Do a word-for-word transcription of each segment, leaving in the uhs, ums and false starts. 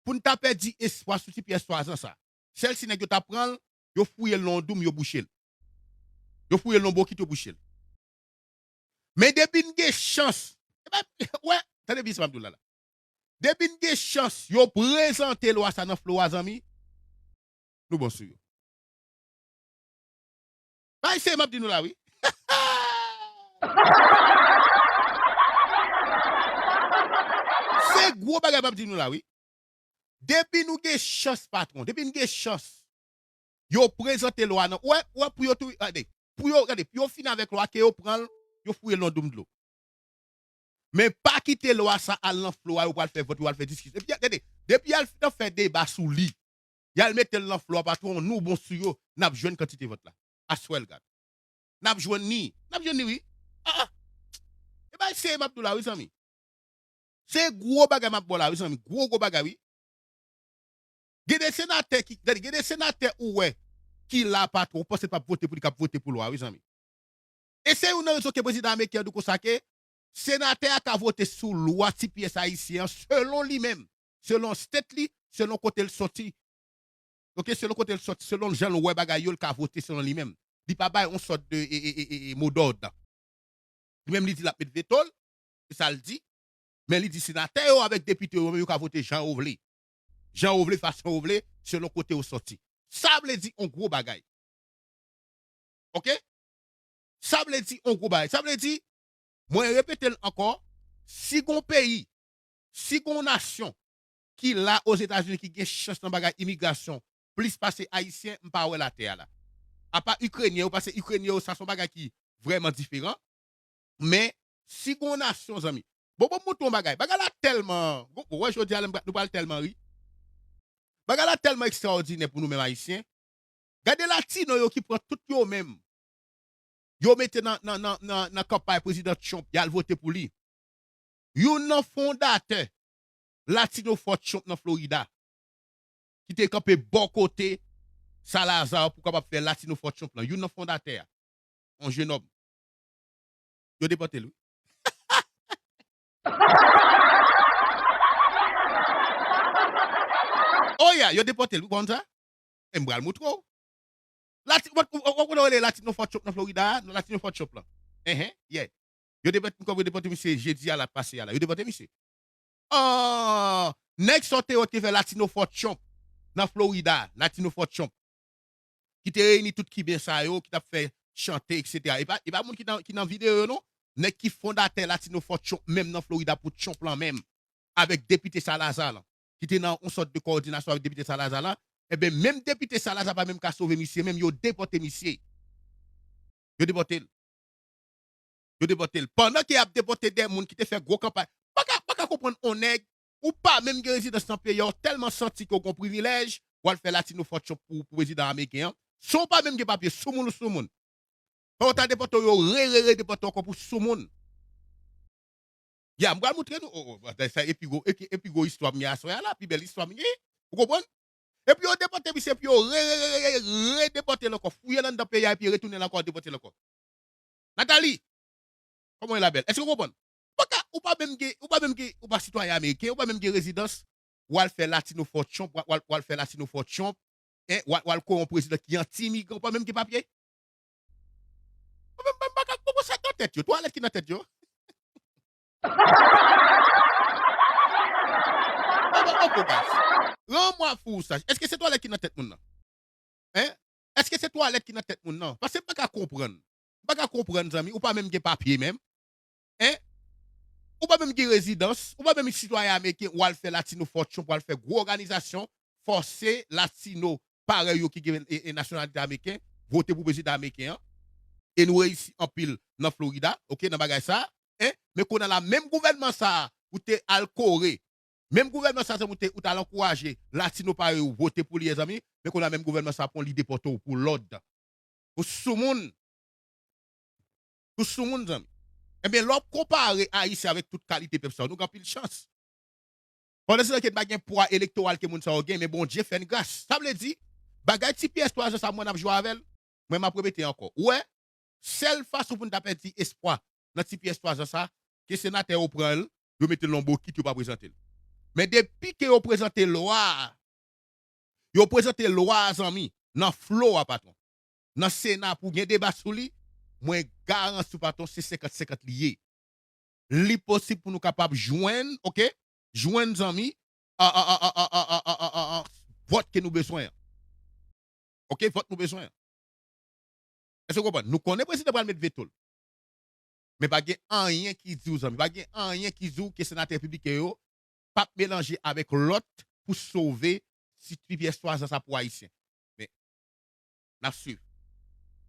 pou n ta pèdi espwa sou ti pyès twa zan sa. Sèl si nèg yo ta pran l, yo fouye l nan yon doum, yo bouche l. Yo fouye l nan yon bokit, yo bouche l. Men depi n gen chans, e pa, wè, tande byen sa m ap di w la la. Depi n gen chans, yo prezante lwa sa nan Flo a, zanmi, nou bon sou yo. Bay se m ap di nou la, wi. Se gwo bagay m ap di nou la, wi. Depi nou gen chans, patwon, depi n gen chans, yo prezante lwa nan, wè, wè, pou yo tou, gade, pou yo, gade, pou yo fini avèk lwa, ke yo pran l, yo fouye l nan doum dlo. Men pa kite lwa sa al nan Flo a, yo pral fè vòt, yo pral fè diskisyon. Epi, gade, depi y al fin fè deba sou li, y al mete l nan Flo a, patwon, nou bon sou yo, n ap jwenn kantite vòt la. Aswè l gad. N ap jwenn ni. N ap jwenn ni, wi. Ah, ah. E bay se m ap di w la, wi, zanmi. Se gwo bagay m ap ba w la, wi, zanmi. Gwo, gwo bagay, wi. Gen de senatè ki, gade, gen de senatè ou wè ki la, patwon, ou panse l p ap vote pou li, k ap vote pou lwa, wi, zanmi. E se youn nan rezon ke prezidan ameriken an di w konsa ke senatè a ka vote sou lwa ti pyès ayisyen an selon li menm, selon state li, selon kote l soti. Oke, selon kote l soti, selon jan l wè bagay yo, l ka vote selon li menm. Li pa bay yon sòt de, e, e, e, e, e, modòd. Li menm li di l ap met veto l, se sa l di. Men li di senatè yo avèk depite yo, yo menm yo ka vote jan yo vle. Jan yo vle, fason yo vle, selon kote yo soti. Sa vle di yon gwo bagay. Oke? Sa vle di yon gwo bagay. Sa vle di, mwen repete l ankò, si gon peyi, si gon nasyon ki la Ozetazini ki gen chans nan bagay imigrasyon plis pase Ayisyen, m pa wè latè a la. Apa Ikrenyen yo, paske Ikrenyen yo, sa se yon bagay ki vrèman diferan. Men, si gon nasyon, zanmi, bon, bon, m montre yon bagay. Bagay la tèlman, bon, bon, wè, jodi a, nou pral tèlman ri. Bagay la tèlman ekstraòdinè pou nou menm Ayisyen. Gade Latino yo ki pran tout yo menm. Yo mete nan, nan, nan, nan, nan kanpay prezidan Trump, y al vote pou li. Youn nan fondatè Latino for Trump nan Florida, ki te kanpe bò kote Salazar pou kapab fè Latino for Trump lan. Youn nan fondatè a, yon jenòm. Yo depòte l, wi. Oh yeah, yo depòte l, wi, konn sa? E m pral moutre w. Lati-, w, w, w, w rele Latino for Trump nan Florida a? Non, Latino for Trump lan. Enhen, yeah. Yo depòte, m kwè yo depòte misye jedi a la pase a la. Yo depòte misye. Ah, nèg sa w te wè ki te fè Latino for Trump nan Florida, Latino for Trump, ki te reyini tout Kiben sa yo, ki t ap fè chante, etsetera. E pa, e pa moun ki nan, ki nan videyo yo, non. Nèg ki fondatè Latino for Trump, menm nan Florida pou Trump lan menm, avèk depite Salazar lan, ki te nan yon sòt de kowòdinasyon avèk depite Salazar lan, enben, menm depite Salazar pa menm ka sove misye, menm yo depòte misye. Yo depòte l. Yo depòte l. Pandan ke y ap depòte de moun ki te fè gwo kanpay. Pa ka, pa ka konprann on nèg, ou pa menm gen rezidans nan peyi a, ou tèlman santi ke w gon privilèj, w al fè Latino for Trump pou, pou prezidan ameriken an. San w pa menm gen papye, soumoun ou soumoun. Fò yo ta depòte w, yo re, re, re depòte w ankò pou soumoun. Ya, m pral moutre nou, oh, oh, sa e pi gwo, e, e pi gwo istwa m gen aswè a la, pi bèl istwa m gen. Ou konprann? Epi yo depòte misye, epi yo re, re, re, re, re, redepòte l ankò, fouye l anndan peyi a, epi retounen l ankò, depòte l ankò. Nathalie, kòman w ye la bèl? Èske w konprann? Ou pa ka, ou pa menm gen, ou pa menm gen, ou pa sitwayen ameriken, ou pa menm gen rezidans, w al fè Latino for Trump, w al, w al, w al fè Latino for Trump, en, w al, w al kore yon prezidan ki anti-imigran, ou pa menm gen papye. Ou menm, menm pa ka konprann sa k nan tèt yo, twalèt ki nan tèt yo. Bon, bon, bon, bon, baz. Rann mwen fou sa. Èske se twalèt ki nan tèt moun nan? Hein? Èske se twalèt ki nan tèt moun nan? Paske m pa ka konprann. M pa ka konprann, zanmi. Ou pa menm gen papye menm. Hein? Ou pa menm gen rezidans. Ou pa menm sitwayen ameriken. W al fè Latino for Trump, w al fè gwo òganizasyon, fòse Latino parèy yo ki gen, e, e, nasyonalite ameriken, vote pou prezidan ameriken an. E nou reyisi anpil nan Florida, oke, nan bagay sa. Hein? Men kounye a la, menm gouvènman sa a, ou te al kore, menm gouvènman sa, se ou te, ou t al ankouraje Latino parèy ou vote pou li, mezanmi, men kounye a menm gouvènman sa pran li depòte w pou lòd. Ou soumoun. Ou soumoun, zanmi. Ebyen, lè w ap konpare Ayisyen avèk tout kalite pèp sa yo, nou gen anpil chans. Pandan se tan ke n pa gen pwa elektoral ke moun sa yo gen, men Bondye fè n gras. Sa vle di, bagay ti pyès twa zan sa, mwen ap jwe avè l, mwen m ap repete ankò. Ou wè, sèl fason pou n ta pèdi espwa nan ti pyès twa zan sa, ke senatè yo pran l, yo mete l nan bokit, yo pa prezante l. Men depi ke yo prezante lwa a, yo prezante lwa a, zanmi, nan flo a, patwon, nan Sena pou gen deba sou li, mwen garanti w, patwon, se senkant senkant li ye. Li posib pou nou kapab jwenn, oke, jwenn, zanmi, a, a, vòt ke nou bezwen an. Oke, vòt nou bezwen an. Èske w konprann? Nou konnen prezidan pral met veto l. Men pa gen anyen ki di w, zanmi. Pa gen anyen ki di w ke senatè repibliken yo p ap melanje avèk lòt pou sove ti pyès twa zan sa pou Ayisyen. Men, n ap swiv.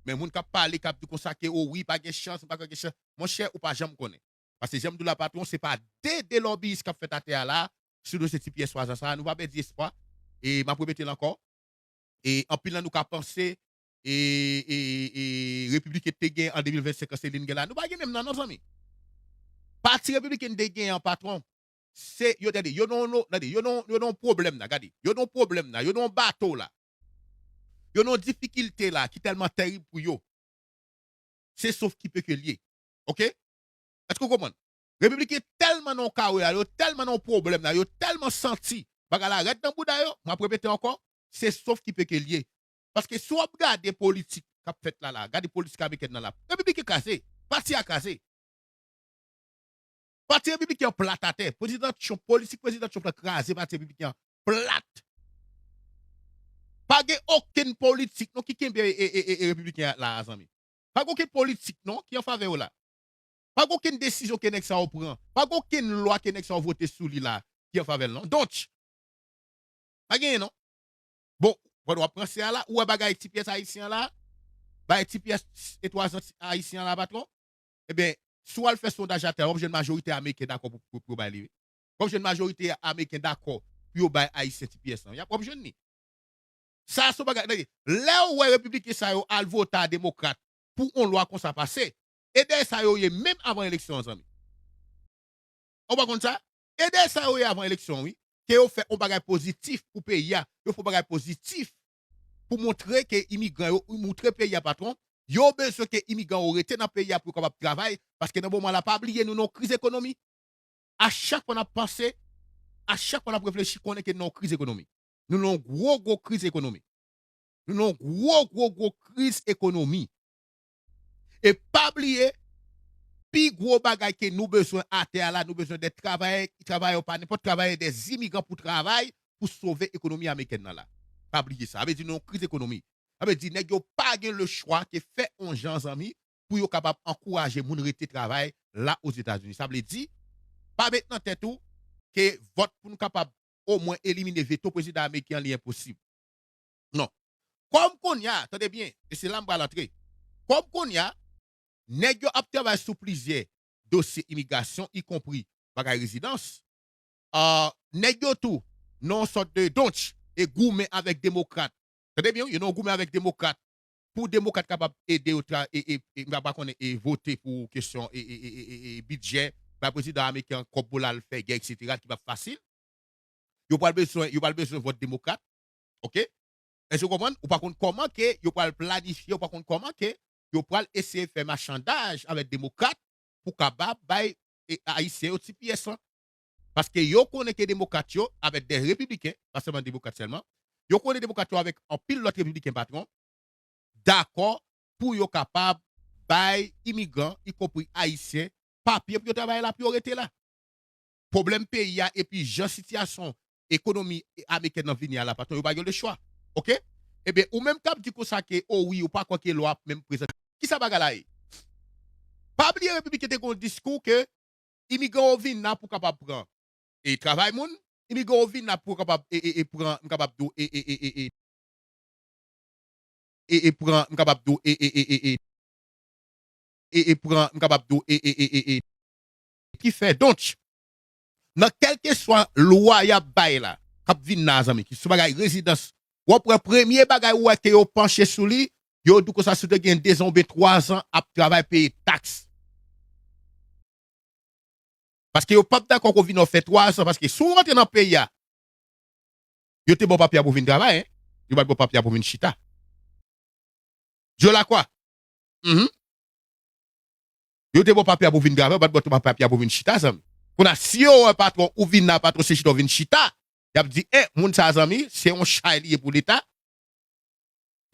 Men moun k ap pale, k ap di konsa ke, o wi, pa gen chans, pa gen chans. Monchè, ou pa janm konnen. Paske jan m di w la, patwon, se pa de, de lòbiyis k ap fèt atè a la, sou dosye ti pyès twa zan sa, nou pa pèdi espwa. E m ap repete l ankò. E anpil nan nou ka panse, e, e, e repibliken te gen an de mil vennsenk an, se li n gen la. Nou pa gen menm nan, non, zanmi. Pati repibliken te gen an, patwon, se, yo, tande, yo nan, nan, tande, yo nan, yo nan pwoblèm la, gade. Yo nan pwoblèm la, yo nan bato la. Yo nan difikilte la ki tèlman tèrib pou yo. Se sof ki peke l ye. Oke? Èske w konprann? Repibliken tèlman nan yon kawo la, yo tèlman nan yon pwoblèm la, yo tèlman santi bagay la rèd nan bouda yo, m ap repete ankò, se sof ki peke l ye. Paske si w ap gade politik k ap fèt la, la, gade politik amerikèn nan la, repibliken kraze, pati a kraze. Pati repibliken an plat atè. Prezidan Trump, politik prezidan Trump la kraze pati repibliken an plat. Pa gen okenn politik non ki kenbe e, e, e, e repibliken an la, zanmi. Pa gen okenn politik non ki an favè yo la. Pa gen okenn desizyon ke nèg sa yo pran. Pa gen okenn lwa ke nèg sa yo vote sou li la ki an favè l non. Donk, pa genyen non. Bon, pandan w ap panse a la, ou wè bagay ti pyès ayisyen an la, bagay ti pyès e twa zan ayisyen an la, patwon. Ebyen, si w al fè sondaj atè a, w ap jwenn majorite ameriken dakò pou, pou, pou yo bay li, wi. W ap jwenn majorite ameriken dakò pou yo bay ayisyen ti pyès lan. Y ap, w ap jwenn li. Sa se yon bagay, tande, lè w wè repibliken sa yo al vote a demokrat pou yon lwa konsa pase, e dèyè sa yo ye menm avan eleksyon an, zanmi. Ou pa konn sa? E dèyè sa yo ye avan eleksyon, wi. Ke yo fè yon bagay pozitif pou peyi a. Yo fè yon bagay pozitif pou montre ke imigran yo, montre peyi a, patwon, yo bezwen ke imigran yo rete nan peyi a pou yo kapab travay, paske nan moman la, pa bliye nou nan yon kriz ekonomi. A chak fwa n ap panse, a chak fwa n ap reflechi, konnen ke nou nan yon kriz ekonomi. Nou nan yon gwo, gwo kriz ekonomi. Nou nan yon gwo, gwo, gwo kriz ekonomi. E pa bliye, pi gwo bagay ke nou bezwen atè a la, nou bezwen de travayè, travayè pa nenpòt travayè, de imigran pou travay, pou sove ekonomi amerikèn nan la. Pa bliye sa. Sa vle di nou nan yon kriz ekonomi. Sa vle di nèg yo pa gen lechwa ke fè yon jan, zanmi, pou yo kapab ankouraje moun rete travay la Ozetazini. Sa vle di, pa met nan tèt ou ke vòt pou nou kapab omwen elimine veto prezidan ameriken an, li enposib. Non. Kòm kounye a, tande byen, e se la m pral antre. Kòm kounye a, nèg yo ap travay sou plizyè dosye imigrasyon, ikonpri bagay rezidans, ah, nèg yo tou nan yon sòt de donch e goumen avèk demokrat. Tande byen, wi, yo nan yon goumen avèk demokrat pou demokrat kapab ede yo tra, e, e, e, m pa konnen, e vote pou kesyon, e, e, e, e, e, e bidjè, bay prezidan ameriken an kòb pou l al fè gè, etsetera, ki p ap fasil. Yo pral bezwen, yo pral bezwen vòt demokrat. Oke? Èske w konprann? Ou pa konn kòman ke yo pral planifye, ou pa konn kòman ke yo pral eseye fè machandaj avèk demokrat pou kapab bay, e, ayisyen yo ti pyès lan. Paske yo konnen ke demokrat yo, avèk de repibliken, pa sèlman demokrat sèlman, yo konnen demokrat yo avèk anpil lòt repibliken, patwon, dakò pou yo kapab bay imigran, ikonpri ayisyen, papye pou yo travay la, pou yo rete la. Pwoblèm peyi a epi jan sitiyasyon ekonomi amerikèn nan vini a la, patwon, yo pa gen lechwa. Oke? Ebyen, ou menm k ap di konsa ke, o wi, ou pa kwè ke lwa ap menm prezante. Kisa bagay la ye? Pa bliye, repibliken te gen yon diskou ke imigran yo vin la pou kapab pran, e, travay moun, imigran yo vin la pou kapab, e, e, e, pran, m kapab di w, e, e, e, e, e, e, e, pran, m kapab di w, e, e, e, e, e, e, e, pran, m kapab di w, e, e, e, e, e, ki fè, donk, nan kèlkeswa lwa y ap bay la, k ap vin la, zanmi, ki sou bagay rezidans, w ap wè premye bagay ou wè ke yo panche sou li, yo di w konsa, si w te gen de zan oubyen twa zan ap travay, peye taks. Paske yo p ap dakò ke w vin, w fè twa zan, paske si w rantre nan peyi a, yo te ba w papye a pou w vin travay, en. Yo pa t ba w papye a pou w vin chita. Joe Lacroix. Mhm. Yo te ba w papye a pou w vin travay, yo pa t ba w papye a pou w vin chita, zanmi. Kounye a, si yo wè patwon ou vin la, patwon se chita ou vin chita, y ap di, en, moun sa zanmi, se yon chay li ye pou Leta,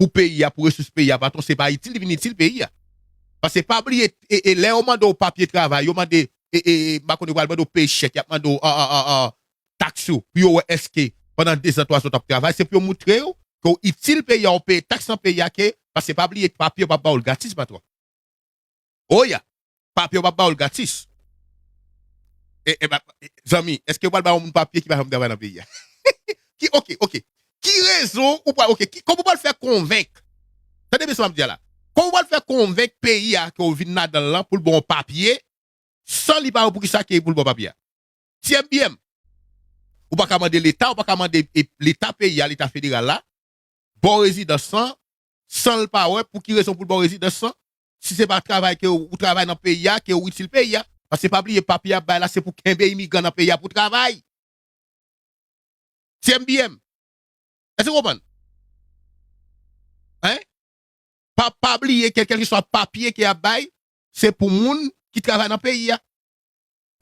pou peyi a, pou resous peyi a, patwon, se pa itil li vin itil peyi a. Paske pa bliye, e, e, lè yo mande w papye travay, yo mande, e, e, e, m pa konnen, yo pral mande w peye chèk, y ap mande w, a, a, a, a, taks ou, pou yo wè èske pandan dezan, twazan w t ap travay, se pou yo moutre w ke w itil peyi a, w peye taks nan peyi a, ke, paske pa bliye, papye yo p ap ba w l gratis, patwon. O ya, papye yo p ap ba w l gratis. E, e, pa- e, zanmi, èske yo pral ba yon moun papye ki pa janm travay nan peyi a? Ki, oke, oke. Ki rezon ou pral, oke, ki, kòman ou pral fè konvenk? Tande byen sa m ap di a la. Kòman ou pral fè konvenk peyi a ke w vin ladan l lan pou l ba w papye, san li pa wè poukisa ke pou l ba w papye a? T M B M. Ou pa ka mande Leta, ou pa ka mande, e, Leta peyi a, Leta federal la, ba w rezidans lan, san l pa wè pou ki rezon pou l ba w rezidans lan, si se pa travay ke ou, ou travay nan peyi a, ke ou itil peyi a. Paske pa bliye, papye y ap bay la, se pou kenbe imigran nan peyi a pou travay. T M B M. Èske w konprann? Hein? Pa, pa bliye, kèlkèlkeswa papye ke y ap bay, se pou moun ki travay nan peyi a.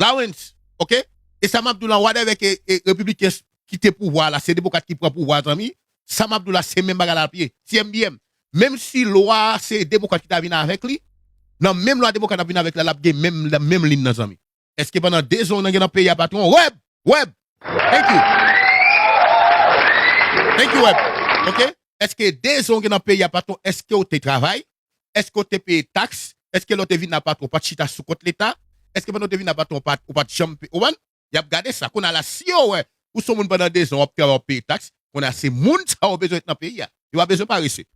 Lawrence, oke? E sa m ap di w lan, whatever ke, e, repibliken ki te pouvwa la, se demokrat ki pran pouvwa, zanmi. Sa m ap di w la, se menm bagay la l ap ye. T M B M. Menm si lwa a se demokrat ki ta vin avèk li, nan menm lwa demokrat ap vin avèk la, l ap gen menm, menm liy nan, zanmi. Èske pandan dezan w nan gen nan peyi a, patwon? Web! Web! Thank you. Thank you, Web. Oke? Èske dezan w gen nan peyi a, patwon? Èske w te travay? Èske w te peye taks? Èske lè w te vin la, patwon, w pa t chita sou kont Leta? Èske pandan w te vin la, patwon, w pa t, ou pa t janm pe-, ou konprann? Y ap gade sa. Kounye a la, si yo wè ou se yon moun pandan dezan, w ap travay, w ap peye taks, kounye a se moun sa yo bezwen ret nan peyi a. Yo pa bezwen parese.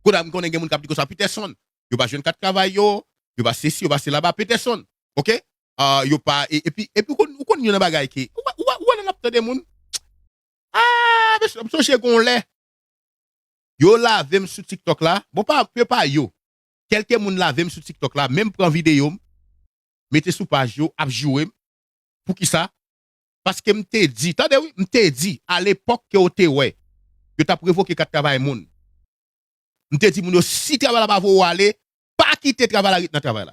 Kounye a, m konnen gen moun k ap di konsa, Peterson, yo pa jwenn kat travay yo, yo pa sesi, yo pa sela, ba Peterson. Oke? Ah, yo pa, e, epi, epi ou konn, ou konn youn nan bagay ke, ou wè, ou wè, ou wè lè n ap tande moun, ah, mesye, m sonje gon lè, yo lave m sou TikTok la. Bon, pa, yo pa yo. Kèlke moun lave m sou TikTok la, menm pran videyo m, mete sou paj yo, ap joure m. Poukisa? Paske m te di, tande wi, m te di, a lepòk ke w te wè, yo t ap revoke kat travay moun. M te di moun yo, si travay la pa voye w ale, pa kite travay la, ret nan travay la.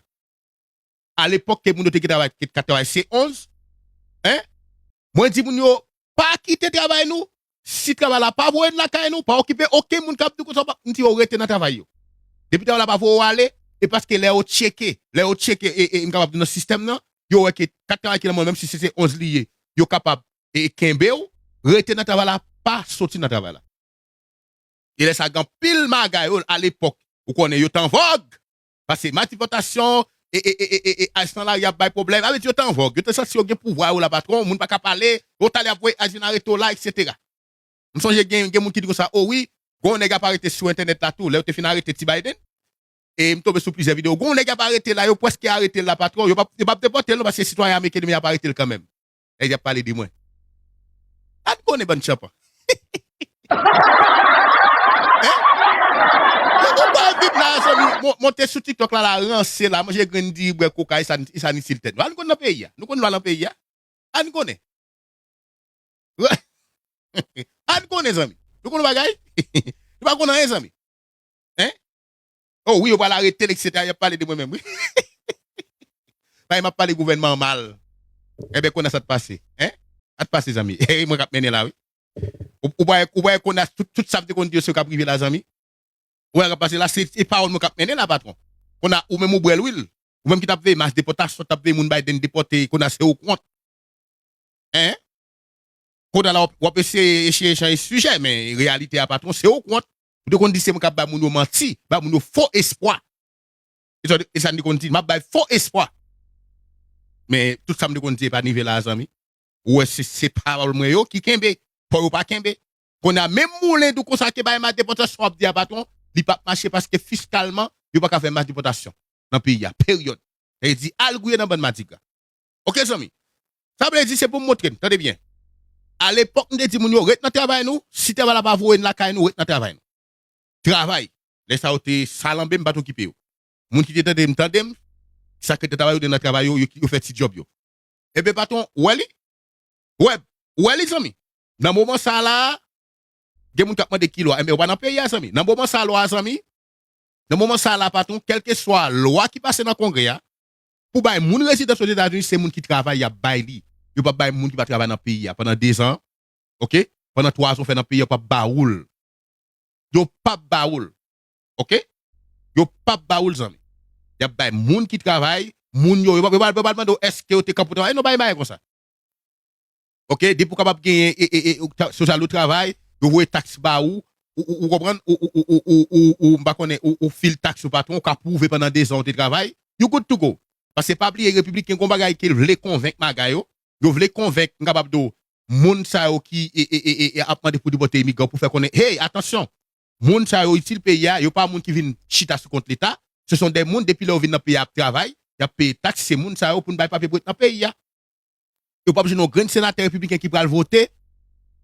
A lepòk ke moun yo te gen travay, ke kat travay se onz, en? Mwen di moun yo, pa kite travay nou. Si travay la pa voye n lakay nou, pa okipe okenn moun k ap di w konsa, pa, m di yo rete nan travay yo. Depi travay la pa voye w ale, e paske lè yo tcheke, lè yo tcheke, e, e, m kapab di nan sistèm nan, yo wè ke kat travay ki nan men w, menm si se, se onz li ye, yo kapab, e, kenbe w, rete nan travay la, pa soti nan travay la. E lè sa gen anpil magay yo, a lepòk, ou konnen yo t an vòg. Paske mas depòtasyon, e, e, e, e, e, e, ICE nan lari ap bay pwoblèm. Sa vle di yo t an vòg. Yo te santi yo gen pouvwa yo la, patwon. Moun pa ka pale. Yo t ale ap voye ICE vin arete w la, etsetera. M sonje gen, gen moun ki di konsa, o wi, gon nèg ap arete sou entènèt la tou. Lè yo te fin arete Ti Biden, e m tonbe sou plizyè videyo. Gon nèg ap arete la, yo prèske arete l la, patwon. Yo p ap, yo p ap depòte l non, paske sitwayen ameriken li menm y ap arete l kanmenm. Nèg y ap pale de mwen. Ann konnen bann tchanpan. Hein? Ou, ou pa vin la, zanmi, mon-, monte sou TikTok la, la ranse la, manje grenn diri, bwè koka, e sa, e sa n itil tèt nou. Ann konn nan peyi a. Nou konn lwa nan peyi a. Ann konnen. Ann konnen, zanmi. Nou konn bagay? Nou pa konn anyen, zanmi. Hein? O wi, yo pral arete l, etsetera. Y ap pale de mwen menm, wi. Paske m ap pale gouvènman an mal. Enben, kounye a sa t pase. Hein? Sa t pase, zanmi. E mwen k ap mennen la, wi. Ou, ou pa wè, ou pa wè kounye a tout, tout sa m te konn di yo se yo k ap rive la, zanmi. Ou wè sa k ap pase la, se, se pawòl mwen k ap mennen la, patwon. Kounye a, ou menm ou bwè lwil. Ou menm ki t ap veye mas depòtasyon, t ap veye moun Biden depòte, kounye a se ou k wont. Hein? Kounye a la, w ap, w ap eseye, eseye chanje sijè, men reyalite a, patwon, se ou k wont. Ou te konn di se mwen k ap bay moun yo manti, bay moun yo fo espwa. E sa, e sa m te konn di, m ap bay fo espwa. Men tout sa m te konn di, e pa rive la, zanmi. Ou wè, se, se pawòl mwen yo ki kenbe, pa w yo pa kenbe. Kounye a, menm moulen di w konsa ke bay mas depòtasyon w ap di a, patwon, li p ap mache paske fiskalman, yo pa ka fè mas depòtasyon nan peyi a. Peryòd. Sa vle di, al gouye nan bann madigra. Oke, zanmi. Sa vle di, se pou m montre n, tande byen. A lepòk, m te di moun yo, ret nan travay nou, si travay la pa voye n lakay nou, ret nan travay nou. Travay. Lè sa yo te salanbe m, m pa t okipe yo. Moun ki te tande m, tande m. Sa k ret nan travay yo, te nan travay yo, yo, yo fè ti djòb yo. Ebyen, patwon, ou wè li? Ou wè, ou wè li, zanmi? Nan moman sa la, gen moun k ap mande ki lwa. Enben, ou pa nan peyi a, zanmi. Nan moman sa lwa, zanmi, nan moman sa la, patwon, kèlkeswa lwa ki pase nan Kongrè a, pou bay moun rezidans Ozetazini, se moun ki travay y ap bay li. Yo p ap bay moun ki pa travay nan peyi a pandan dezan, oke? Pandan twazan ou fè nan peyi a, yo p ap ba ou l. Yo p ap ba ou l. Oke? Yo p ap ba ou l, zanmi. Y ap bay moun ki travay, moun yo, yo p ap, yo p ap, yo p ap mande w èske yo te kanpe w travay. Non, pa gen bagay konsa. Oke? Depi w kapab genyen, e, e, e, ou ta-, si w al travay, yo voye taks ba ou, ou, ou, ou konprann, ou, ou, m pa konnen, ou, ou fil taks ou patwon, ou ka pwouve pandan dezan ou te travay, you good to go. Paske pa bliye, repibliken gen yon bagay ke l vle konvenk maga yo, yo vle konvenk, m kapab di w, moun sa yo ki, e, e, e, e, e ap mande pou depòte imigran pou fè konnen, hey, atansyon, moun sa yo itil peyi a, yo pa moun ki vin chita sou kont Leta, se son de moun, depi lè yo vin nan peyi a ap travay, y ap peye taks, se moun sa yo pou n bay papye pou ret nan peyi a. Yo p ap jwenn yon grenn senatè repibliken ki pral vote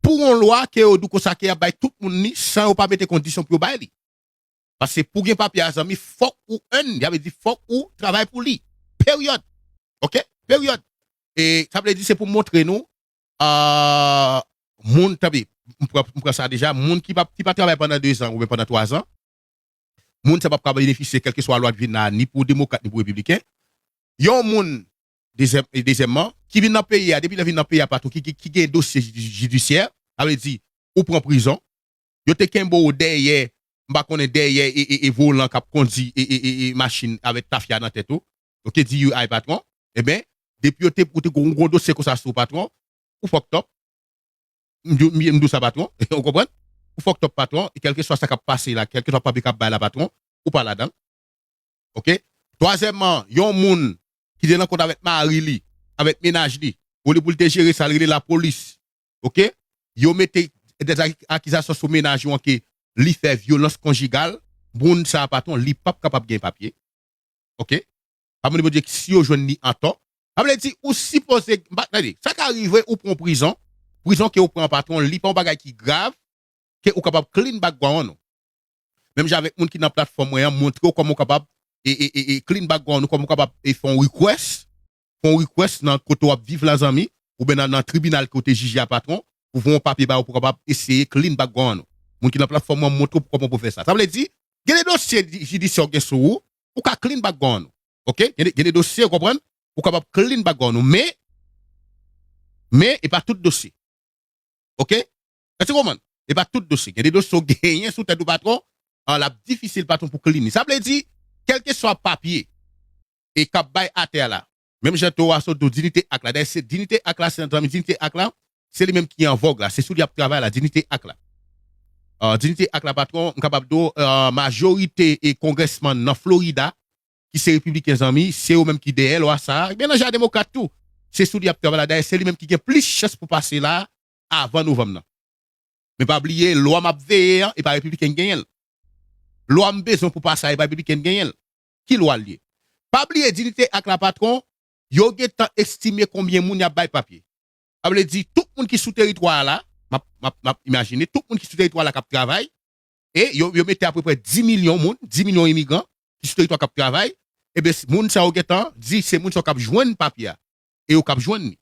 pou yon lwa ke yo di w konsa ke y ap bay tout moun li san yo pa mete kondisyon pou yo bay li. Paske pou gen papye a, zanmi, fòk ou earn, sa vle di fòk ou travay pou li. Peryòd. Oke? Peryòd. E sa vle di se pou montre nou, ah, moun, tanpri, m pran, m pran sa deja, moun ki pa, ki pa travay pandan dezan oubyen pandan twazan, moun sa p ap ka benefisye kèlkeswa lwa k vin la, ni pou demokrat, ni pou repibliken. Yon moun, dezyèm, e dezyèmman, ki vin nan peyi a, depi lè vin nan peyi a, patwon, ki, ki, ki gen dosye jidi-, jidisyè, sa vle di, ou pran prizon, yo te kenbe w dèyè, m pa konnen, dèyè e, e, e volan k ap kondi e, e, e, e machin avèk tafya nan tèt ou, oke, D U I patwon, ebyen, depi yo te, ou te gon, gon dosye konsa sou patwon, ou fucked up. M di, m, m di w sa patwon, ou konprann? Ou fucked up patwon, e kèlkeswa sa k ap pase la, kèlkeswa papye k ap bay la patwon, ou pa ladan l. Oke? Twazyèmman, yon moun ki te nan kont avèk mari li, avèk mennaj li, olye pou l te jere sa, l rele lapolis. Oke? Yo mete dè akizasyon sou mennaj ou an ke li fè vyolans konjigal, moun sa a patwon, li p ap kapab gen papye. Oke? Pa mande Bondye si yo jwenn li antò. Sa vle di, ou sipoze, m pa, tande, sa ka rive ou pran prizon, prizon ke ou pran patwon, li pa yon bagay ki grav, ke ou kapab clean background ou. Menm jan avèk moun ki nan platfòm mwen an, montre w kòman ou kapab e, e, e, e clean background ou, kòman ou kapab e fè yon request, fè yon request nan kote w ap viv la, zanmi, oubyen nan, nan tribinal ke w te jije a patwon, pou voye yon papye ba ou pou kapab eseye clean background ou. Moun ki nan platfòm mwen an montre w kòman pou fè sa. Sa vle di, gen de dosye di-, jidisyè w gen sou ou, ou ka clean background ou. Oke? Gen de, gen de dosye, ou konprann? Ou kapab clean background ou. Men, men, e pa tout dosye. Oke? Èske w konprann? E pa tout dosye. Gen de dosye w genyen sou tèt ou patwon, an, l ap difisil patwon pou clean li. Sa vle di, kèlkeswa papye e k ap bay atè a la, menm jan Towa sot di w, Dignité Act la. Dayè, se Dignité Act la, se zanmi Dignité Act la, se li menm ki an vòg la. Se sou li y ap travay la, Dignité Act la. Ah, Dignité Act la, patwon, m kapab di w, ah, majorite e kongrèsmann nan Florida, ki se repibliken, zanmi, se yo menm ki dèyè lwa sa a. Ebyen, nan jan demokrat tou, se sou li y ap travay la. Dayè, se li menm ki gen plis chans pou pase la avan novanm nan. Men pa bliye, lwa m ap veye an, e pa repibliken k genyen l. Lwa m bezwen pou pase a, e pa repibliken k genyen l. Ki lwa l ye? Pa bliye, Dignité Act la, patwon, yo gentan estime konbyen moun y ap bay papye. Sa vle di, tout moun ki sou teritwa a la, m ap, m ap, m ap imajine, tout moun ki sou teritwa a la k ap travay, e yo, yo mete apeprè dis milyon moun, dis milyon imigran ki sou teritwa k ap travay, ebyen, s-, moun sa yo gentan di se moun sa yo k ap jwenn papye a, e yo k ap jwenn li.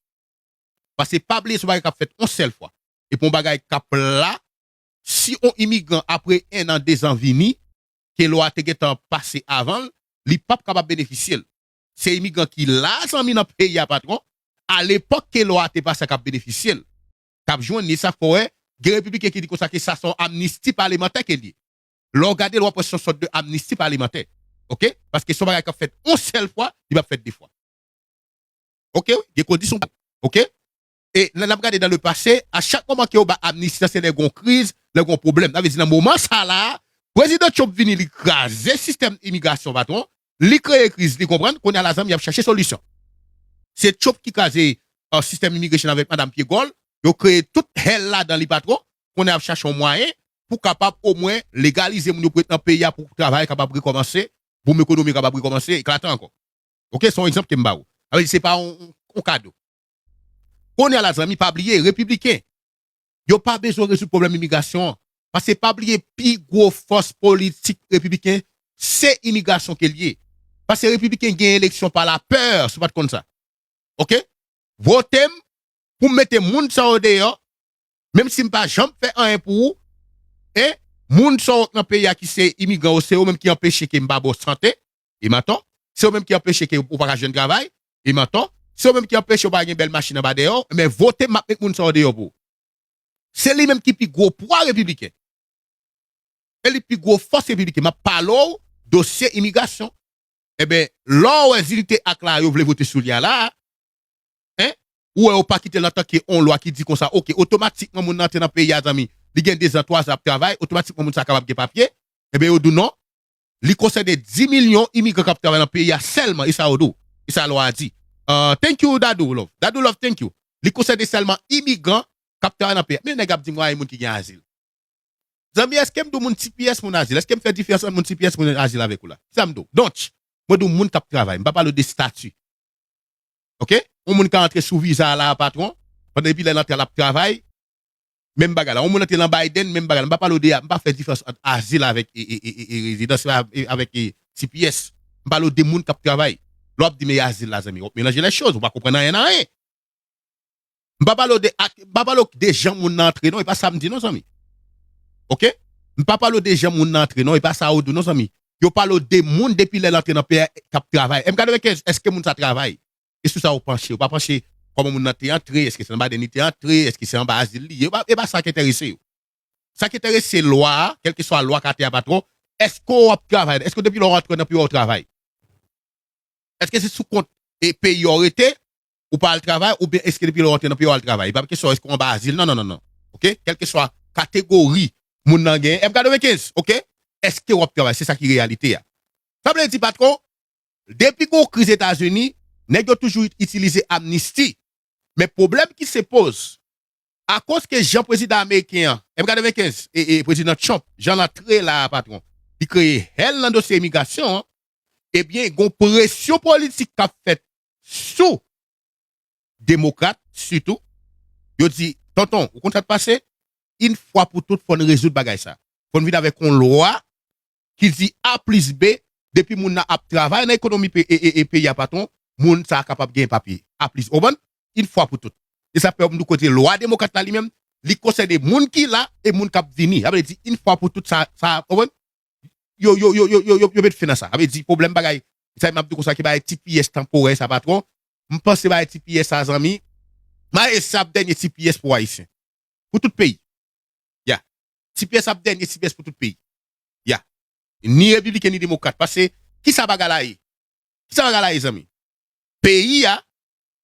Paske pa bliye, se yon bagay k ap fèt yon sèl fwa. E pa yon bagay k ap la, si yon imigran apre en an, dezan vini, ke lwa a te gentan pase avan l, li p ap kapab benefisye l. Se imigran ki la, zanmi, nan peyi a, patwon, alepòk ke lwa a te pase a k ap benefisye l, k ap jwenn li. Sa fè w wè, gen repibliken ki di konsa ke sa se yon amnisti palemantè ke l ye. Lè w gade l, w ap wè se yon sòt de amnisti palemantè. Oke? Paske se yon bagay k ap fèt yon sèl fwa, li p ap fèt de fwa. Oke, wi, gen kondisyon. Oke? E lè n ap gade dans le passé, a chak moman ke yo ba amnisti, sa se lè gon kriz, lè gon pwoblèm. Sa vle di, nan moman sa la, prezidan Trump vini, li kraze sistèm imigrasyon, patwon, li kreye kriz, li konprann, kounye a la, zanmi, y ap chache solisyon. Se Trump ki kraze, euh, sistèm imigrasyon avèk madanm Pyegòl, yo kreye tout hèl ladan li, patwon, kounye a y ap chache yon mwayen pou kapab omwen legalize moun yo pou ret nan peyi a, pou travay kapab rekòmanse, boum ekonomi kapab rekòmanse, eklate ankò. Oke, se yon egzanp ke m ba ou. Sa vle di se pa yon, yon, yon kado. Kounye a la, zanmi, pa bliye, repibliken, yo pa bezwen rezoud pwoblèm imigrasyon an. Paske pa bliye, pi gwo fòs politik repibliken, se imigrasyon ke l ye. Paske repibliken gen eleksyon pa lapè, si w pa t konn sa. Oke? Vote m pou m mete moun sa yo deyò, menm si m pa janm fè anyen pou ou, e moun sa yo nan peyi a ki se imigran yo, se yo menm ki anpeche ke m pa ba w sante, e m atò, Se yo menm ki anpeche ke ou pa ka jwenn travay, e mantò. Se yo menm ki anpeche ou pa gen bèl machin anba dèyè w, men vote m ap met moun sa yo deyò pou ou. Se li menm ki pi gwo pwa repibliken. E li pi gwo fòs repibliken. M ap pale w dosye imigrasyon. Enben, lè w wè Zilite Ak la, yo vle vote sou li a la, en, ou wè yo pa kite l antanke yon lwa ki di konsa, oke, otomatikman moun nan antre nan peyi a, zanmi, li gen dezan, twazan ap travay, otomatikman moun sa kapab gen papye, enben, yo di w non, li konsène dis milyon imigran k ap travay nan peyi a sèlman, e sa yo di w, e sa lwa a di. Ah, thank you, Dadou Love. Dadou Love, thank you. Li konsène sèlman imigran k ap travay nan peyi a. Men nèg ap di m, wa, e moun ki gen azil. Zanmi, èske m di w moun T P S moun azil? Èske m fè diferans ant moun T P S moun azil avèk ou la? Sa m di w. Donk, mwen di w moun k ap travay. M pa pale w de stati. Oke? Yon moun ka antre sou viza la, patwon, pandan depi lè l antre a l ap travay, menm bagay la. Yon moun antre nan Biden, menm bagay la. M pa pale w de, m pa fè diferans ant azil avèk e, e, e, e, e rezidans, e, avèk e, T P S. M pale w de moun k ap travay. Lè w ap di m e azil la, zanmi, w ap melanje lè choz, ou pa konprann anyen nan anyen. M pa pale w de, ak- m pa pale w de jan moun nan antre non, e pa sa m di non, zanmi. Oke? M pa pale w de jan moun nan antre non, e pa sa yo di w non, zanmi. Yo pale w de moun depi lè l antre nan peyi a k ap travay. M katrevenkenz, èske moun sa travay? E sou sa ou panche? Ou pa panche kòman moun nan te antre, èske se nan Biden li te antre, èske se anba azil li ye? E pa, e pa sa ki enterese yo. Sa ki enterese lwa a, kèlkeswa lwa k atè a, patwon, èske w ap travay? Èske depi lè w antre nan peyi a w travay? Èske se sou kont e peyi a w rete, ou pa al travay, oubyen èske depi lè w antre nan peyi a w al travay? E pa kesyon èske w anba azil, non, non, non, non. Oke? Kèlkeswa kategori moun nan genyen, M katrevenkenz, oke? Èske w ap travay? Se sa ki reyalite a. Sa vle di, patwon, depi gon kriz Etazini, nèg yo toujou itilize amnisti. Men pwoblèm ki se poz, akoz ke jan prezidan ameriken an, M katrevenkenz, e, e prezidan Trump, jan l antre la a, patwon, li kreye hèl nan dosye imigrasyon an, ebyen, gon presyon politik k ap fèt sou demokrat, sitou. Yo di, tonton, ou konn sa k pase? Yon fwa pou tout, fò n rezoud bagay sa. Fò n vin avèk yon lwa ki di A plis B, depi moun nan ap travay nan ekonomi pe- e, e, e peyi a, patwon, moun sa a kapab gen papye. A plis, ou konprann? Yon fwa pou tout. E sa fè m di w kote lwa demokrat la li menm, li konsène moun ki la e moun k ap vini. Sa vle di, yon fwa pou tout, sa, sa, ou konprann? Yo, yo, yo, yo, yo, yo, yo met fen nan sa. Sa vle di, pwoblèm bagay, sa m ap di w konsa, ki bagay T P S tanporè sa, patwon. M panse bagay T P S sa, zanmi, maye sa ap dènye T P S pou Ayisyen. Pou tout peyi. Ya. T P S ap dènye T P S pou tout peyi. Ya. Ni repibliken, ni demokrat. Paske, ki sa bagay la ye? Ki sa bagay la ye, zanmi? Peyi a,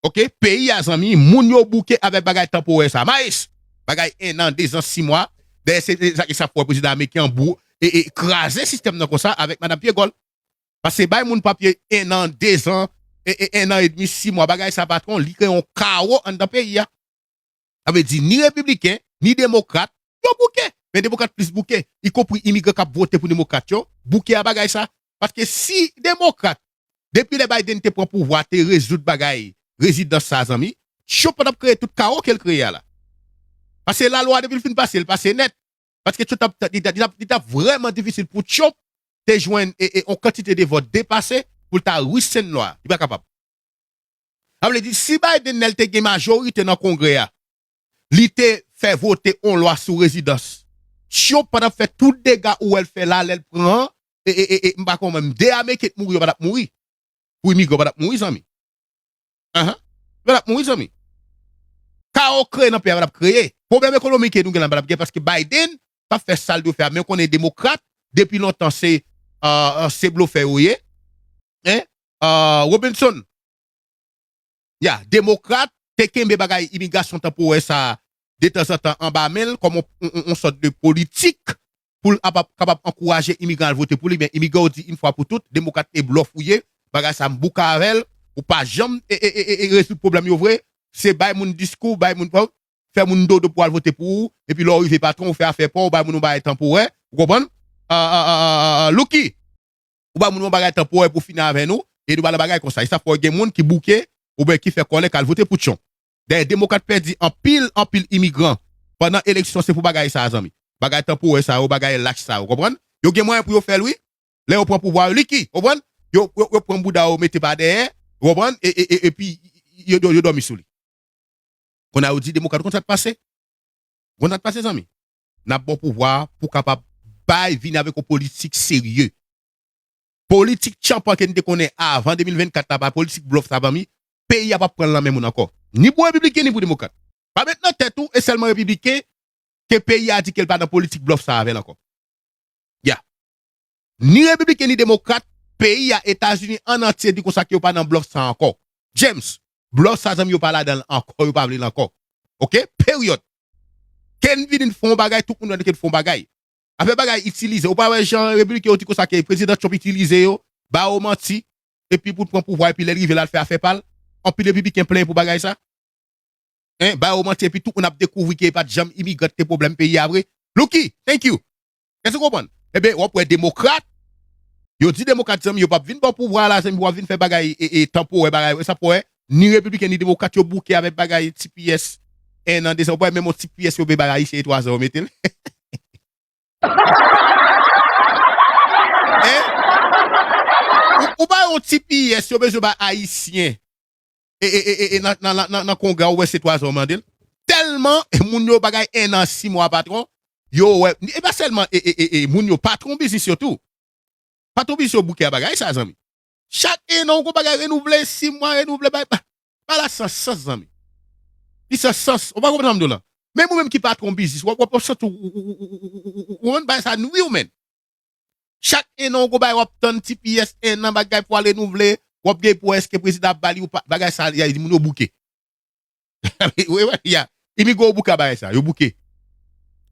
oke, peyi a, zanmi, moun yo bouke avèk bagay tanporè sa. Mayes, bagay en an, de zan, sis mwa. Dayè, se, se sa ki sa fè prezidan ameriken an bou, e, e kraze sistèm nan konsa avèk madanm Pyegòl. Paske bay moun papye en an, de zan, e, e en an edmi, sis mwa, bagay sa, patwon, li kreye yon kawo anndan peyi a. Sa vle di ni repibliken, ni demokrat, yo bouke. Men demokrat plis bouke, ikonpri imigran k ap vote pou demokrat yo, bouke a bagay sa. Paske si demokrat, depi lè Biden te pran pouvwa, te rezoud bagay rezidans sa, zanmi, Trump pa t ap kreye tout kawo ke l kreye a la. Paske lalwa, depi l fin pase, l pase nèt. Paske Trump t ap, li t ap, li t ap, li t ap vrèman difisil pou Trump te jwenn e, e, yon kantite de vòt depase pou l ta rescind lwa. Li pa kapab. Sa vle di, si Biden, lè l te gen majorite nan Kongrè a, li te fè vote yon lwa sou rezidans, Trump pa t ap fè tout dega ou wè l fè la, lè l pran, e, e, e, e, m pa konprann, de Ameriken t mouri, yo pa t ap mouri. Pou imigran pa t ap mouri, zanmi. Ahan. Yo pa t ap mouri, zanmi. Kawo kreye nan peyi a pa t ap kreye. Pwoblèm ekonomik ke nou gen la pa t ap gen paske Biden p ap fè sa l dwe fè a. Men w konnen demokrat, depi lontan, se, ah, ah, se blofè yo ye. Hein? Ah, Robinson, ya, demokrat te kenbe bagay imigrasyon tanporè sa detanzantan anba men l kòm on, on, on, on sòt de politik pou l ap, ap kapab ankouraje imigran al vote pou li. Men imigran yo di yon fwa pou tout, demokrat e blòf ou ye, bagay sa m bouke avè l, ou pa janm e, e, e, e, e rezoud pwoblèm yo vre, se bay moun diskou, bay moun, fè moun dodo pou al vote pou ou, epi lè w rive patwon, ou fè afè pa w, ou bay moun yon bagay tanporè, ou konprann? Ah, ah, ah, ah, ah, Louki, ou ba moun yon bagay tanporè pou fini avè nou, e nou ba nan bagay konsa. E sa fè w gen moun ki bouke, oubyen ki fè kòlè k al vote pou Trump. Dayè, demokrat pèdi anpil, anpil imigran pandan eleksyon, se pou bagay sa a, zanmi. Bagay tanporè sa yo, bagay lach sa yo, konprann? Yo gen mwayen pou yo fè l, wi. Lè yo pran pouvwa yo, Louki, konprann? Yo, yo, yo pran bouda yo, mete pa dèyè, konprann? E, e, e, epi, yo, yo, yo dòmi sou li. Kounye a yo di demokrat, ou konn sa k pase? Ou konn sa k pase, zanmi? N ap ba w pouvwa a pou w kapab bay, vini avèk yon politik serye. Politik tchanpan ke n te konnen avan de mil vennkat la, pa politik blòf sa, zanmi, peyi a p ap pran l nan men moun ankò. Ni pou repibliken, ni pou demokrat. Pa met nan tèt ou, e sèlman repibliken ke peyi a di ke l pa nan politik blòf sa avè l ankò. Ya. Ni repibliken, ni demokrat, peyi a, Etazini an antye di konsa ke yo pa nan blòf sa ankò. James, blòf sa, zanmi, yo pa ladan l ankò, yo pa vle l ankò. Oke? Peryòd. Ke n vin fè yon bagay, tout moun wè ke n fè yon bagay. Afè bagay itilize. Ou pa wè jan repibliken yo di konsa ke prezidan Trump itilize yo, ba yo manti, epi pou l pran pouvwa, epi lè l rive la, l fè afè pa l. Anpil repibliken plenyen pou bagay sa. Hein, ba yo manti, epi tout moun ap dekouvri ke e pa t janm imigran ki te pwoblèm peyi a vre. Lucky, thank you. Èske w konprann? Ebyen, w ap wè demokrat, yo di demokrat, zanmi, yo p ap vin ba w pouvwa la, zanmi, pou w ap vin fè bagay e, e, tanporè, bagay, sa pou wè, ni repibliken, ni demokrat, yo bouke avèk bagay T P S, en an, de zan, w ap wè menm yon T P S yo bay bagay ayisyen e twa zan, yo mete l. Hein? Ou, ou pa yon T P S, yo bezwen bay ayisyen. E, e, e, e, e nan, nan, nan, nan, nan kongrè, ou wè se twa zan yo mande l. Tèlman, e moun yo bagay en an, sis mwa, patwon, yo wè, e pa sèlman, e, e, e, e, moun yo, patwon biznis yo tou. Patwon biznis yo bouke a bagay sa, zanmi. Chak en an, ou gon bagay renouvle, sis mwa renouvle, bay, bay, bay la san sans, zanmi. Li san sans, ou pa konprann sa m di w lan. Menm ou menm ki patwon biznis, w ap, w ap, w ap santi w, ou, ou, ou, ou, ou, ou, ou, ou, bay sa nwi w, menn. Chak en an, ou gon bagay w ap tann, T P S, en an, bagay pou al renouvle, w ap gen pou èske prezidan ap ba li ou pa, bagay sa, y a di moun yo bouke. Wi, wi, ya. Imigran yo bouke a bagay sa, yo bouke.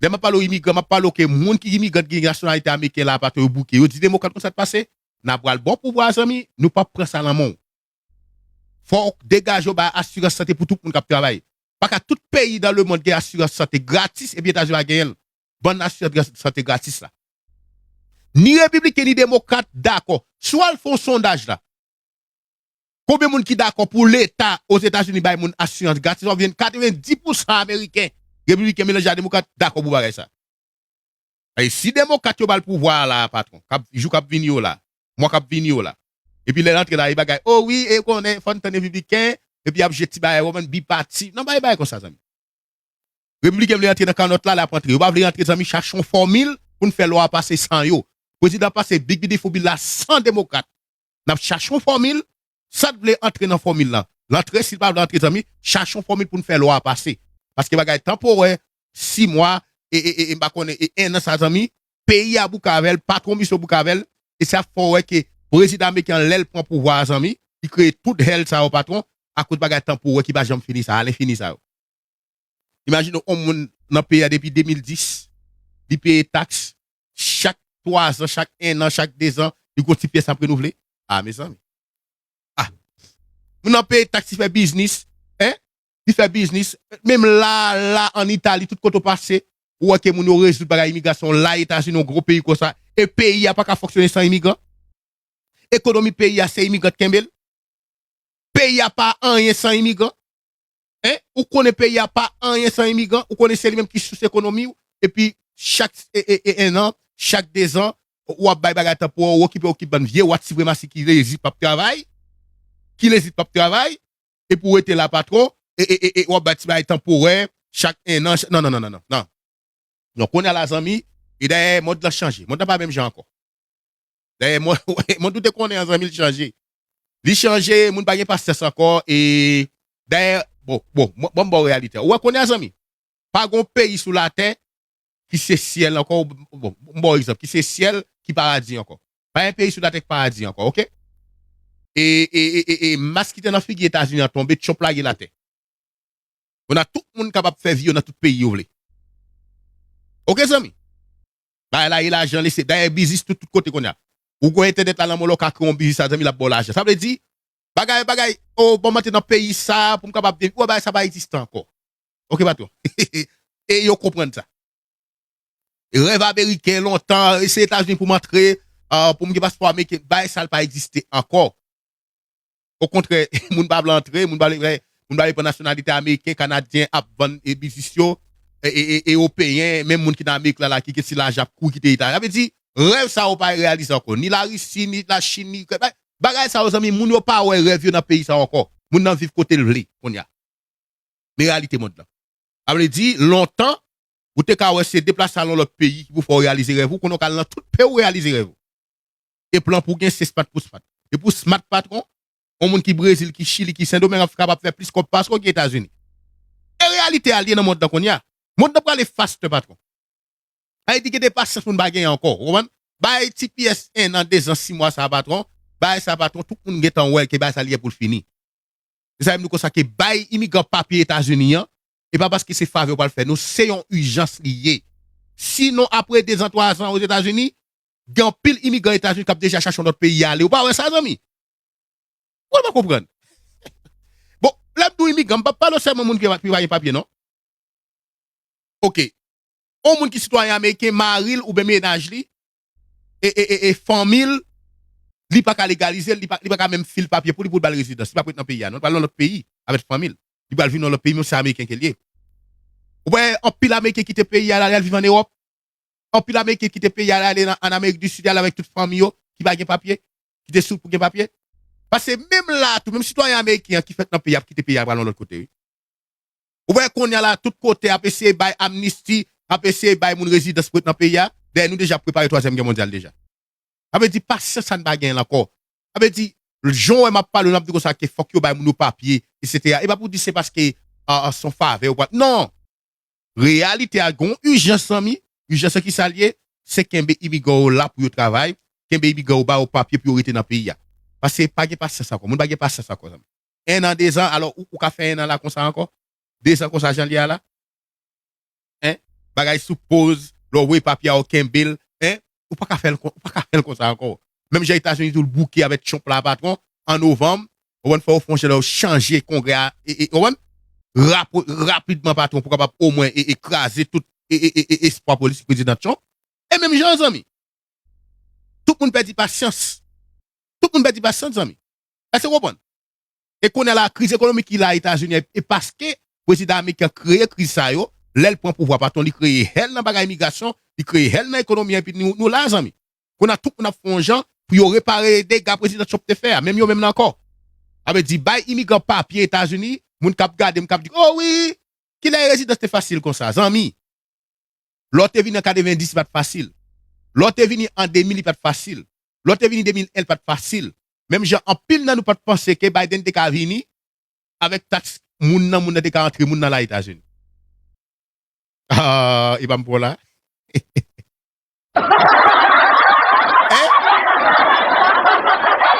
Lè m ap pale w imigran, m ap pale w ke moun ki imigran ki gen nasyonalite ameriken la, patwon, yo bouke. Yo di demokrat konsa t pase, n a pral ba w pouvwa a, zanmi, nou p ap pran sa nan men w. Fò w degaje w, bay asirans sante pou tout moun k ap travay. Pa ka tout peyi dan lemonn gen asirans sante gratis, epi Etazini pa genyen l. Bann asirans sante gratis la. Ni repibliken, ni demokrat dakò. Si w al fè yon sondaj la, konbyen moun ki dakò pou Leta Ozetazini bay moun asirans gratis? W ap jwenn katrevenndis pousan ameriken, repibliken melanje a demokrat, dakò pou bagay sa. E si demokrat yo ba l pouvwa a la, patwon, k ap, jou k ap vini yo la, mwa k ap vini yo la. Epi lè l antre la, e bagay, o wi, e konnen, fò n tann repibliken, epi y ap jwe ti bagay, w konprann, bipati. Non, pa gen bagay konsa, zanmi. Repibliken vle antre nan kanòt la, l ap antre. Yo pa vle antre, zanmi, chache yon fòmil pou n fè lwa a pase san yo. Prezidan pase Big Beautiful Bill la san demokrat. N ap chache yon fòmil, sa t vle antre nan fòmil lan. L antre, si l pa vle antre, zanmi, chache yon fòmil pou n fè lwa a pase. Paske bagay tanporè, sis mwa, e, e, e, e, m pa konnen, e, en an sa, zanmi, peyi a bouke avè l, patwon misye bouke avè l, e sa fè w wè ke prezidan ameriken an, lè l pran pouvwa a, zanmi, li kreye tout hèl sa yo, patwon, akoz bagay tanporè ki pa janm fini sa, alenfini sa yo. Imajine w, yon moun nan peyi a depi de mil dis, li peye taks, chak twa zan, chak en an, chak de zan, li gon ti pyès ap renouvle. A, mezanmi. A. Moun nan peye taks, li fè biznis, en? Li fè biznis. Menm la, la, ann Itali, tout kote w pase, ou wè ke moun yo rezoud bagay imigrasyon la, Etazini, yon gwo peyi konsa. E peyi a pa ka fonksyone san imigran. Ekonomi peyi a, se imigran k kenbe l. Peyi a pa anyen san imigran. En? Ou konnen peyi a pa anyen san imigran. Ou konnen se li menm ki sous ekonomi w. Epi chak e, e, e, en an, chak de zan, w ap bay bagay tanporè, w okipe, okipe bann vye wat sipremasi ki lezi p ap travay. Ki lezi p ap travay. Epi w rete la, patwon. E, e, e, e w ap bay ti bagay tanporè. Chak en an, chak, non, non, non, non, non. Non, kounye a la, zanmi, e dayè, mond lan chanje. Mond lan pa menm jan ankò. Dayè, mond, mond ou te konnen an, zanmi, l chanje. Li chanje, moun pa gen pasyans ankò, e dayè, bon, bon, mwen, mwen, m ba w reyalite a. Ou wè kounye a, zanmi, pa gon peyi sou latè ki se syèl ankò, bon, m ba w egzanp, ki se syèl, ki paradi ankò. Pa gen peyi sou latè ki paradi ankò, oke? E, e, e, e, e mas ki te nan figi Etazini an tonbe, Trump lage l atè. Kounye a tout moun kapab fè vi yo nan tout peyi yo vle. Oke, zanmi? Bagay la, e lajan lese. Dayè, biznis tout, tout kote kounye a. Ou gen entènèt la nan men w la, ou ka kreye yon biznis la, zanmi, l ap ba w lajan. Sa vle di, bagay, bagay, o, ban m antre nan peyi sa, pou m kapab, ou wè, bagay sa pa egziste ankò. Oke, patwon? E yo konprann sa. Rèv ameriken lontan, e se Etazini pou m antre, ah, pou m gen paspò ameriken, bagay sa l pa egziste ankò. Okontrè, moun pa vle antre, moun pa vle, moun pa vle pran nasyonalite ameriken, kanadyen ap vann, e, biznis yo, e, e, e, ewopeyen, menm moun ki nan Amerik la, la, ki gen ti lajan ap kouri kite Etazini. Sa vle di, rèv sa yo pa reyalize ankò. Ni Larisi, ni Lachin, ni Ikrèn. Ba-, bagay sa yo, zanmi, moun yo pa wè rèv yo nan peyi sa yo ankò. Moun nan viv kote l vle, kounye a. Men reyalite mond lan. Sa vle di, lontan, ou te ka wè se deplase al nan lòt peyi ki pou fè w reyalize rèv ou, kounye a w ka al nan tout peyi w reyalize rèv ou. E plan pou gen se smart pou smart. E pou smart patwon, yon moun ki Brezil, ki Chili, ki Sendomeng ap kapab fè plis kòb paske w ki Etazini. E reyalite a l ye nan mond lan kounye a. Mond lan prale faster, patwon. Sa vle di gen de pasyans moun pa genyen ankò, ou konprann? Bay ti pyès en an, de zan, sis mwa sa, patwon. Bay sa, patwon, tout moun gentan wè ke bay sa li ye pou l fini. Se sa m di konsa ke bay imigran papye Etazini an, e pa paske se favè w pral fè nou, se yon ijans li ye. Sinon, apre de zan, twa zan Ozetazini, gen anpil imigran Etazini k ap deja chache yon lòt peyi ale. Ou pa wè sa, zanmi? Ou pa konprann? Bon, lè m di w imigran, m p ap pale w sèlman moun ki pa ki pa gen papye, non. Oke. Yon moun ki sitwayen ameriken, mari l oubyen mennaj li, e, e, e, e fanmi l, li pa ka legalize l, li pa, li pa ka menm fil papye pou li, pou l ba l rezidans. Li pa pou ret nan peyi a, non. Li pral nan lòt peyi avèk fanmi l. Li pral vin nan lòt peyi, menm si se ameriken ke l ye. Ou wè, anpil ameriken kite peyi a, l al viv ann Ewòp. Anpil ameriken kite peyi a, l ale nan, ann Amerik di Sid, y al avèk tout fanmi yo, ki pa gen papye, ki te sou pou gen papye. Paske menm la tou, menm sitwayen ameriken an ki fèt nan peyi a ap kite peyi a pral yon lòt kote, wi. Ou wè kounye a la, tout kote ap eseye bay amnisti, ap eseye bay moun rezidans pou ret nan peyi a. Dayè, nou deja prepare twazyèm gè mondyal deja. Sa vle di, pasyans sa n pa genyen l ankò. Sa vle di, jan w wè m ap pale w, n ap di konsa ke fòk yo bay moun yo papye, etsetera. E pa pou di se paske, a, a, se yon favè yo pral. Non! Reyalite a, gen yon ijans, zanmi. Ijans lan ki sa l ye? Se kenbe imigran yo la pou yo travay, kenbe imigran yo, ba yo papye pou yo rete nan peyi a. Paske pa gen pasyans ankò. Moun pa gen pasyans ankò, zanmi. En an, de zan, alò ou, ou ka fè en an la konsa ankò? De zan konsa jan l ye a la? Hein? Bagay sou poz, lè w voye papye a, w kenbe l, hein? Ou pa ka fè l kon, ou pa ka fè l konsa ankò. Menm jan Etazini tou l bouke avèk Trump la, patwon, an novanm, ou konn fè yo fè yon jan lè yo chanje kongrè a, e, e, ou konprann? Rapo-, rapidman, patwon, pou kapab omwen, e, e kraze tout, e, e, e, e espwa politik prezidan Trump. E menm jan, zanmi. Tout moun pèdi pasyans. Tout moun pèdi pasyans, zanmi. Èske w konprann? E kounye a la, kriz ekonomik ki la Etazini, e paske prezidan ameriken kreye kriz sa yo, lè l pran pouvwa, patwon, li kreye hèl nan bagay imigrasyon, li kreye hèl nan ekonomi an, epi nou, nou la, zanmi. Kounye a, tout moun ap fè yon jan pou yo repare dega prezidan Trump te fè a, menm yo menm nan ankò. Sa vle di, bay imigran papye Etazini, moun k ap gade m k ap di, "O wi, kilè rezidans te fasil konsa, zanmi?" Lè w te vini an katrevendis, li pa t fasil. Lè w te vini an de mil, li pa t fasil. Lè w te vini de mil en, li pa t fasil. Menm jan anpil nan nou pa t panse ke Biden te ka vini avèk taks moun nan, moun nan te ka antre moun nan la Etazini. Ah, e pa m pou w la. Hein?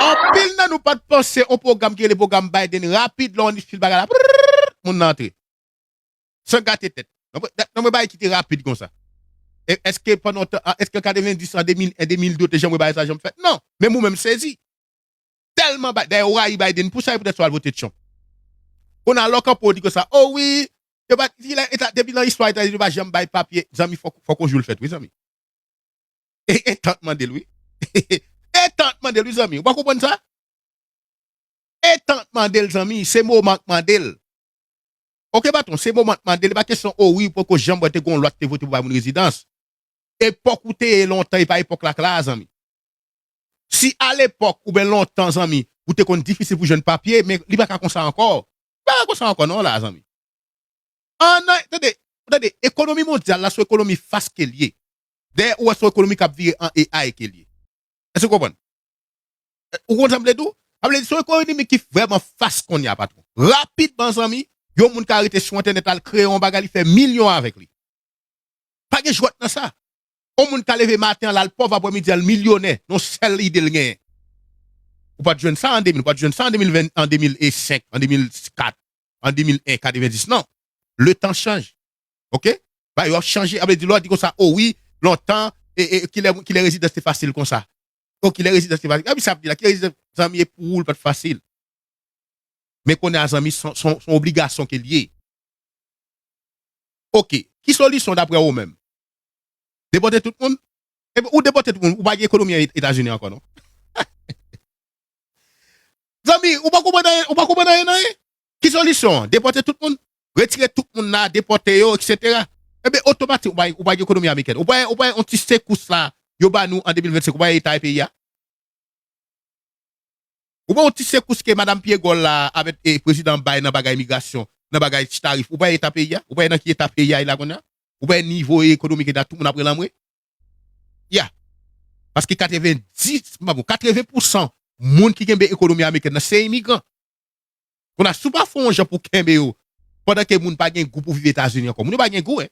Anpil nan nou pa t panse yon pwogram ki rele pwogram Biden rapid, lè w fil bagay la, prrrr, moun nan antre. San gate tèt. Nan mwen, nan mwen bagay ki te rapid konsa. E, èske pandan tan, a, èske an katrevendis, an de mil en, de mil de, te janm wè bagay sa janm fèt? Non. Men mwen menm sezi. Tèlman ba-, dayè, ou rayi Biden pou sa, e poutèt sa w al vote Trump. Kounye a lè w kanpe w di konsa, "O wi, yo pa, si la, eta-, depi nan istwa Etazini, yo pa janm bay papye." Zanmi, fòk, fòk yon jou l fèt, wi, zanmi. E, e tan t mande l, wi. E tan t mande l, wi, zanmi. Ou pa konprann sa? E tan t mande l, zanmi. Se moman k mande l. Oke, patwon, se moman t mande l. E pa kesyon, "O wi, poko janm wè te gon lwa te vote pou bay moun rezidans." Epòk ou te ye lontan, e pa epòk la k la a, zanmi. Si alepòk oubyen lontan, zanmi, ou te konn difisil pou jwenn papye, men li pa ka konsa ankò. Li pa ka konsa ankò, non, la, zanmi. An, an, tande, tande, ekonomi mondyal la, se yon ekonomi fas ke l ye. Dayè, ou wè se yon ekonomi k ap vire an A I ke l ye. Èske w konprann? Ou konprann sa m vle di w? Sa vle di, se yon ekonomi ki vrèman fas kounye a, patwon. Rapidman, zanmi, yon moun ka rete sou entènèt la, l kreye yon bagay, li fè milyon avèk li. Pa gen jwèt nan sa. Yon moun ka leve maten an, l al pòv, aprèmidi an, l milyonè, nan yon sèl ide l genyen. Ou pa t jwenn sa an de mil, ou pa t jwenn sa an de mil ven, an de mil senk, an de mil kat, an de mil en, katrevendis, non. Letan chanje. Oke? Bagay yo ap chanje, sa vle di, lè w di konsa, "O wi, lontan, e, e, kilè, kilè rezidans te fasil konsa?" O, kilè rezidans te fasil? Epi sa ap di la, kilè rezidans, zanmi, e pou ou, l pa t fasil. Men kounye a, zanmi, se yon, se yon, se yon obligasyon ke l ye. Oke, ki solisyon daprè ou menm? Depòte tout moun? Epi ou depòte tout moun, ou pa gen ekonomi an Et-, Etazini ankò, non? Zanmi, ou pa konprann anyen, ou pa konprann anyen, anyen? Ki solisyon an? Depòte tout moun? Retire tout moun la, depòte yo, etsetera. Ebyen, otomatik, ou pa, ou pa gen ekonomi amerikèn. Ou pa, ou pa yon ti sekous la, yo ba nou an de mil vennsenk, ou pa eta peyi a? Ou pa yon ti sekous ke madanm Pyegòl la avèk, e, prezidan bay nan bagay imigrasyon, nan bagay tarif, ou pa eta peyi a? Ou pa nan ki eta peyi a ye la kounye a? Ou pa nivo ekonomik eta tout moun ap rele anmwe? Ya. Paske katreven dis, m pa bon, katreven pousan moun ki kenbe ekonomi amerikèn nan se imigran. Kounye a, si w pa fè yon jan pou kenbe yo, pandan ke moun pa gen gou pou viv Etazini ankò. Moun yo pa gen gou, en.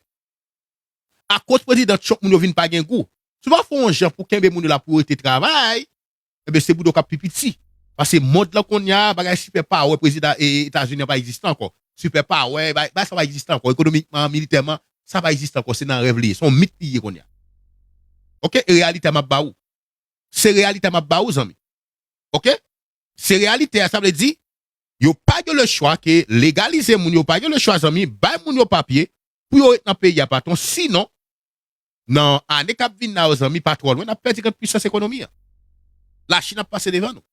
Akoz prezidan Trump, moun yo vin pa gen gou. Si w pa fè yon jan pou kenbe moun yo la pou yo rete travay, ebyen, se bouda w k ap pi piti. Paske mond lan kounye a, bagay super power, prezidan e, Etazini an pa egziste ankò. Super power, bagay, bagay sa pa egziste ankò. Ekonomikman, militèman, sa pa egziste ankò. Se nan rèv li ye. Se yon mit li ye kounye a. Oke? E reyalite a m ap ba ou. Se reyalite a m ap ba ou, zanmi. Oke? Se reyalite a, sa vle di, yo pa gen le chwa ke legalize moun, yo pa gen le chwa, zanmi, bay moun yo papye pou yo ret nan peyi a, patwon. Sinon, nan ane k ap vin la yo, zanmi, pa twò lwen, n ap pèdi grann pwisans ekonomi an. Lachin ap pase devan nou.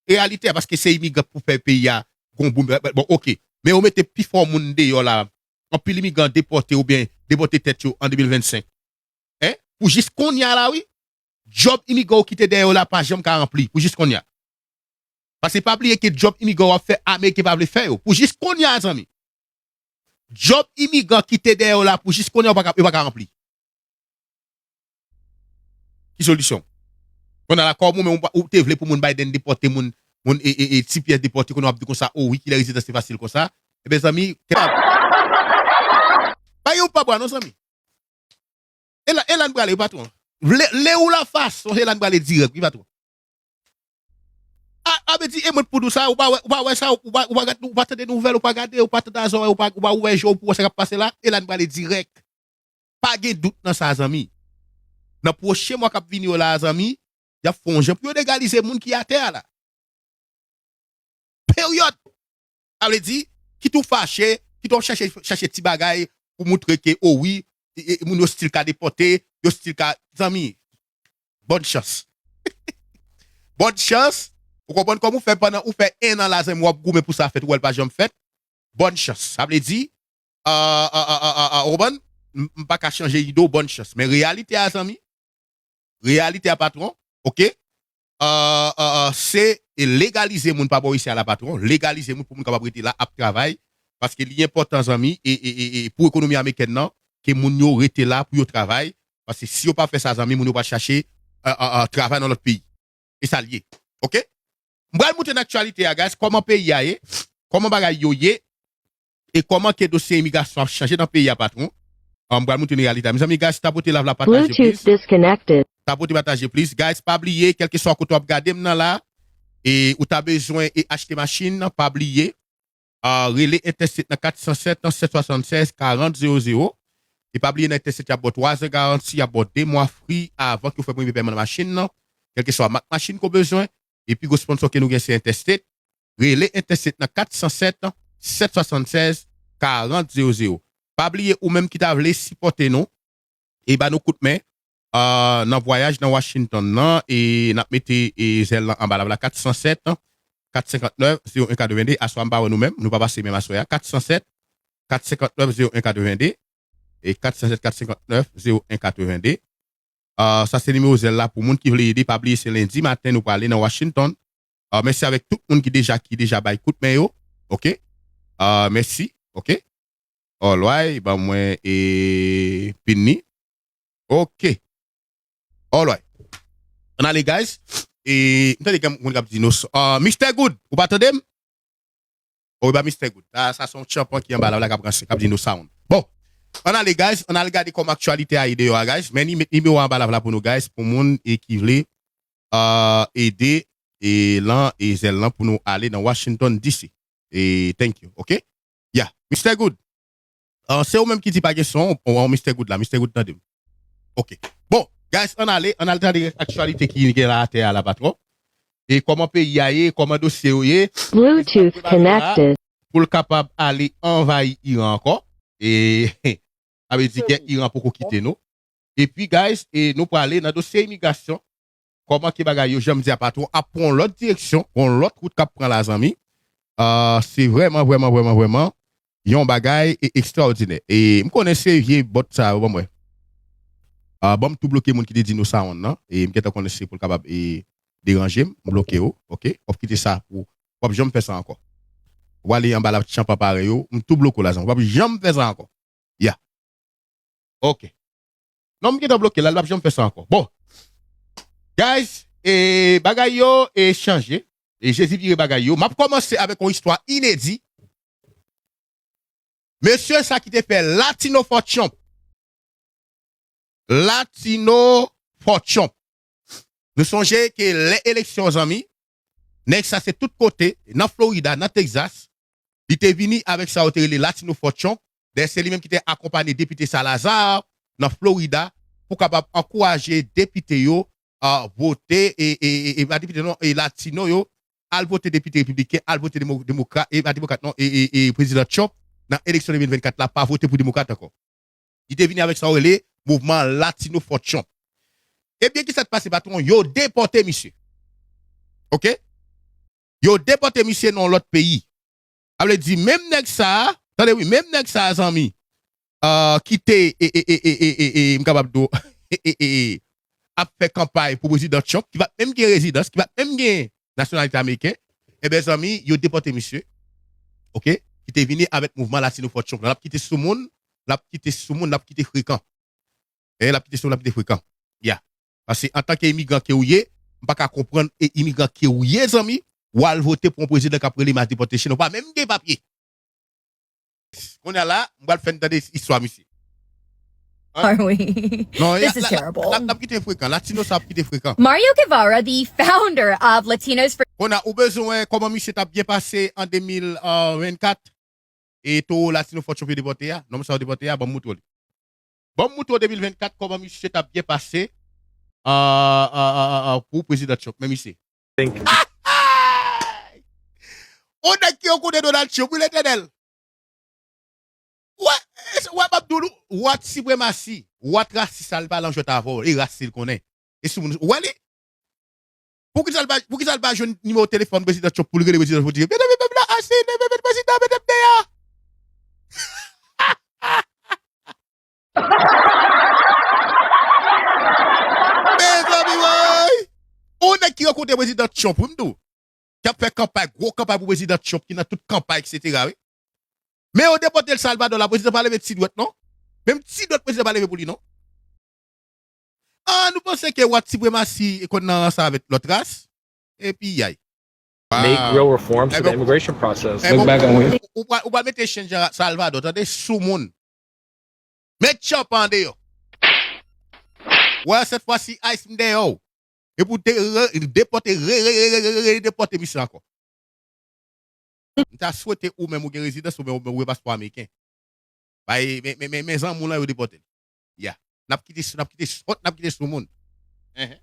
Reyalite a, paske se imigran pou fè peyi a gon boum. Bon, oke. Men yo mete pifò moun deyò la. Anpil imigran depòte oubyen depòte tèt yo an de mil vennsenk. En? Pou jis kounye a la, wi. Djòb imigran yo kite dèyè yo la pa janm ka ranpli. Pou jis kounye a. Paske pa bliye ke djòb imigran w ap fè, Ameriken pa vle fè yo. Pou jis kounye a, zanmi. Djòb imigran kite dèyè yo la pou jis kounye a, yo pa ka, yo pa ka ranpli. Ki solisyon? Kounye a la, kòm ou menm, ou pa- ou te vle pou moun Biden depòte moun, moun e, e, e, T P S depòte, kounye a w ap di konsa, o wi, kilè rezidans te fasil konsa. Ebyen, zanmi, kè- pa gen ou pa bwa non, zanmi. E la, e la n prale, patwon. Le, le ou la fason, e la n prale dirèk, wi, patwon. A, a vle di, e mwen pou di w sa, ou pa wè, ou pa wè sa, ou pa, ou pa gad, ou pa tande nouvèl, ou pa gade, ou pa tande a zòrèy, ou pa, ou pa ouvè je w pou wè sa k ap pase la, e la n prale dirèk. Pa gen dout nan sa, zanmi. Nan pwochen mwa k ap vini yo la, zanmi, y ap fè yon jan pou yo legalize moun ki atè a la. Peryòd. Sa vle di, kit ou fache, kit w ap chache, chache ti bagay pou moutre ke, o wi, e, e, moun yo still ka depòte, yo still ka, zanmi, bòn chans. Bòn chans, ou konprann kòman ou fè pandan ou fè en an la, zanmi, w ap goumen pou sa fèt, ou wè l pa janm fèt. Bòn chans. Sa vle di, a, a, a, a, a, a, ou konprann? M, m pa ka chanje ide w, bòn chans. Men reyalite a, zanmi, reyalite a, patwon, oke? A, a, a, se legalize moun pa bò isi a la, patwon. Legalize moun pou moun kapab rete la ap travay. Paske li enpòtan, zanmi, e, e, e, e pou ekonomi amerikèn nan, ke moun yo rete la pou yo travay. Paske si yo pa fè sa, zanmi, moun yo pral chache, a, a, a, travay nan lòt peyi. E sa l ye. Oke? M pral moutre n aktyalite a, guys, kòman peyi a ye, kòman bagay yo ye, e kòman ke dosye imigrasyon ap chanje nan peyi a, patwon. A, m pral moutre n reyalite a. Mezanmi, guys, tapote live la, pataje, Bluetooth please. Disconnected. Tapote pataje, please. Guys, pa bliye, kèlkeswa kote w ap gade m nan la, e ou ta bezwen e achte machin, pa bliye, a, rele Interstate nan kat san sèt, sèt swasannsèz, karant zewo zewo. E pa bliye nan Interstate, y ap ba w twa zan garanti, y ap ba w de mwa free avan ke w fè premye pèman nan machin nan. Kèlkeswa mak machin ke w bezwen, e pi gwo sponsor ke nou gen se Interstate. Rele Interstate nan kat san sèt, sèt swasannsèz, karant zewo zewo. Pa bliye ou menm ki ta vle sipòte nou, e ba nou kout men, a, nan vwayaj nan Washington nan, e n ap mete, e, zèl lan anba live la, kat san sèt, kat senkant nèf, zewo en katreven de, aswè a m pa wè nou menm, nou pa pase menm aswè a, kat san sèt, kat senkant nèf, zewo en katreven de, e kat san sèt, kat senkant nèf, zewo en katreven de. A, sa se nimewo zèl la pou moun ki vle ede, pa bliye se lendi maten nou prale nan Washington. A, mèsi avèk tout moun ki deja, ki deja bay kout men yo, oke? A, mèsi, oke? Alright, ban mwen e pin ni. Oke. Alright. Ann ale, guys. E, m tande gen moun k ap di nou, ah, Mister Good, ou pa tande m? Oh, e pa Mister Good. Sa, sa se yon tchanpan ki anba live la k ap ranse, k ap di nou sound. Bon, ann ale, guys. Ann al gade kòman aktyalite a ye deyò a, guys. Men ni met nimewo a anba live la pou nou, guys. Pou moun e ki vle, ah, ede e lan e zèl lan pou nou ale nan Washington D C. E thank you, oke? Yeah, Mister Good. Ah, se ou menm ki di pa gen son, ou, ou, Mister Good la, Mister Good tande m. Oke. Bon, guys, ann ale, ann al tande aktyalite ki gen la atè a la, patwon. E kòman peyi a ye, kòman dosye yo ye. Bluetooth connected. Pou l kapab ale anvayi Iran ankò. E, sa vle di gè Iran poko kite nou. Epi, guys, e nou prale nan dosye imigrasyon. Kòman ke bagay yo, jan m di a, patwon, ap pran yon lòt direksyon, yon lòt wout k ap pran la, zanmi. Ah, se vrèman, vrèman, vrèman, vrèman yon bagay e, ekstraòdinè. E m konnen se vye bòt sa yo, ban m wè. Ah, ban m tou bloke moun ki te di nou sound nan. E m gentan konnen se pou l kapab e deranje m, m bloke yo, oke? W ap kite sa pou, w ap janm fè sa ankò. W ale anba la tchanpan parèy yo, m tou bloke w la, zanmi. W ap janm fè sa ankò. Ya. Oke. Non, m gentan bloke l la, l p ap janm fè sa ankò. Bon. Guys, e bagay yo e chanje. E Jezi vire bagay yo. M ap kòmanse avèk yon istwa inedi. Mesye sa ki te fè Latino for Trump. Latino for Trump. Nou sonje ke lè eleksyon, zanmi, nèg sa se tout kote, nan Florida, nan Texas, li te vini avèk sa yo te rele Latino for Trump. Dayè, se li menm ki te akonpanye depite Salazar nan Florida pou kapab ankouraje depite yo a vote, e, e, e, e, pa depite non, e Latino yo, al vote depite repibliken, al vote demo-, demokrat, e pa demokrat non, e, e, e prezidan Trump nan eleksyon de mil vennkat la, pa vote pou demokrat ankò. Li te vini avèk sa yo rele mouvman Latino for Trump. Ebyen, kisa k pase, patwon? Yo depòte misye. Oke? Yo depòte misye nan yon lòt peyi. Sa vle di, menm nèg sa a, tande wi, menm nèg sa a, zanmi, ah, ki te, e, e, e, e, e, e, e, m kapab di w, e, e, e, e, ap fè kanpay pou prezidan Trump, ki pa t menm gen rezidans, ki pa t menm gen nasyonalite ameriken, ebyen, zanmi, yo depòte misye, oke, ki te vini avèk mouvman Latino for Trump la. L ap kite soumoun, l ap kite soumoun, l ap kite frekan. E, l ap kite soumoun, l ap kite frekan. Ya. Paske antanke imigran ke w ye, m pa ka konprann, e imigran ke w ye, zanmi, w al vote pou yon prezidan k ap rele mass deportation, ou pa menm gen papye. Kounye a la, m pral fè n tande istwa misye. Hein? Are we? Non, This is la, la, terrible. La, la, l ap kite frekan. Latino sa ap kite frekan. Mario Guevara, the founder of Latinos for Kounye a, ou bezwen wè kòman misye t ap byen pase an de mil vennkat? E towo Latino for Trump yo depòte a, nonm sa yo depòte a, ban m moutre w li. Ban m moutre w de mil vennkat kòman misye t ap byen pase, ah, ah, ah, ah, ah, pou prezidan Trump. Men misye. Thank you. Yon nèg ki yo konnen Donald Trump, wi, Letènèl. Wè, wè, m ap di w, wat sipremasi, wat rasis, sa l pale an jwèt avè w, e ras li konnen. E sou moun, ou wè li? Poukisa l pa, poukisa l pa jwenn nimewo telefòn prezidan Trump pou l rele prezidan Trump pou l di, "Medam e pèp la, asine, mete prezidan, mete m deyò." Mezanmi, woy! Yon nèg ki rankontre prezidan Trump, wi, m di w, ki ap fè kanpay, gwo kanpay pou prezidan Trump, ki nan tout kanpay, etsetera, wi. Men yo depòte l Salvador la, prezidan pa leve ti dwèt, non. Menm ti dwèt prezidan pa leve pou li, non. Ah, nou panse ke wat sipremasi konn nan ranse avèk lòt ras? Epi yay. Make real reforms to the immigration process. Ebyen, ou, ou, ou pral, ou pral mete chen jan Salvador, tande, soumoun. Met Trump an deyò. Wè, sèt fwa si ICE m deyò w. Epi w de-, re-, depòte, re-, re-, re-, re-, re-, re-, depòte misye ankò. M ta swete ou menm ou gen rezidans, ou menm ou gen paspò ameriken. Bay, men, men, men, men zanmi w lan yo depòte l. Ya. N ap kite, n ap kite sòt, n ap kite soumoun. Enhen.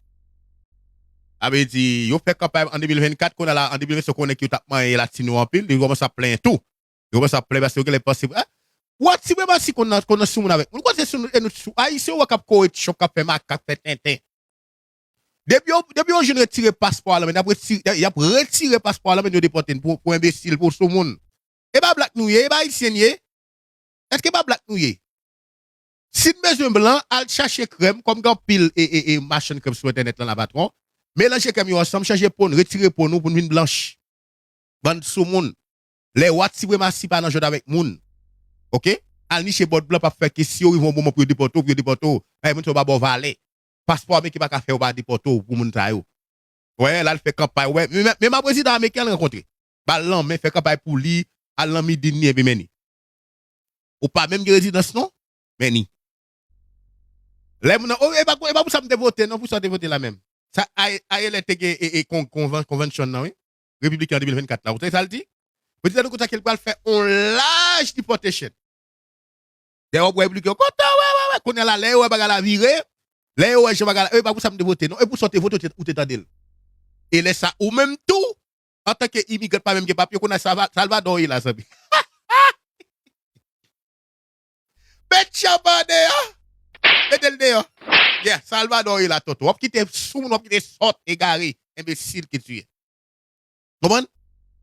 Sa vle di, yo fè kanpay an de mil vennkat, kounye a la, an de mil vennsenk, konnen ke yo t ap manyen Latino anpil, yo kòmanse ap plenyen tou. Yo kòmanse ap plenyen paske yo genlè panse, ah, wat sipremasi konn nan, konn nan soumoun avèk moun. Kote sou nou, e nou sou Ayisyen, ou wè k ap kore chòk, k ap fè makak, fè tenten. Depi yo, depi yo jwenn retire paspò a lan men, y ap retire, y ap retire paspò a lan men, yo depòte n pou, pou enbesil, pou soumoun. E pa blak nou ye, e pa ayisyen n ye. Èske pa blak nou ye? Si n bezwen blan, al chache krèm, kòm gen anpil e, e, e machann krèm sou entènèt lan la, patwon. Melanje krèm yo ansanm, chanje po n, retire po nou pou n vin blanch. Bann soumoun. Lè wat sipremasi pa nan jwèt avèk moun. Oke? Al niche bòt blan p ap fè ke si yo rive yon moman pou yo depòte w, pou yo depòte w. Ay, moun sa yo pa ba w valè. Paspò ameriken pa ka fè yo pa depòte w pou moun sa yo. Wè, l al fè kanpay. Wè, menm, menm a prezidan ameriken al rankontre. Ba l lanmen, fè kanpay pou li, al nan meeting li, epi men ni. Ou pa menm gen rezidans non, men ni. Lè moun nan, oh, e pa, e pa pou sa m te vote, non, pou sa w te vote la menm. Sa, a, a, lè te gen, e, e, kon-, konvan-, convention nan, wi. Repibliken an de mil vennkat la. Ou tande sa l di? Prezidan nou konsa ke l pral fè on laj deportation. Dayè, w ap wè repibliken yo kontan, wè, wè, wè. Kounye a la, lè yo wè bagay la vire, lè yo wè jan bagay la, e pa pou sa m te vote, non. E pou sa w te vote, ou te, ou te tande l. E lè sa, ou menm tou, antanke imigran pa menm gen papye, kounye a Salva-, Salvador ye la, zanmi. Met Trump an deyò. Mete l deyò. Yeah, Salvador ye la, tonton. W ap kite soumoun, w ap kite sòt, egare, enbesil ke tu ye. Konprann?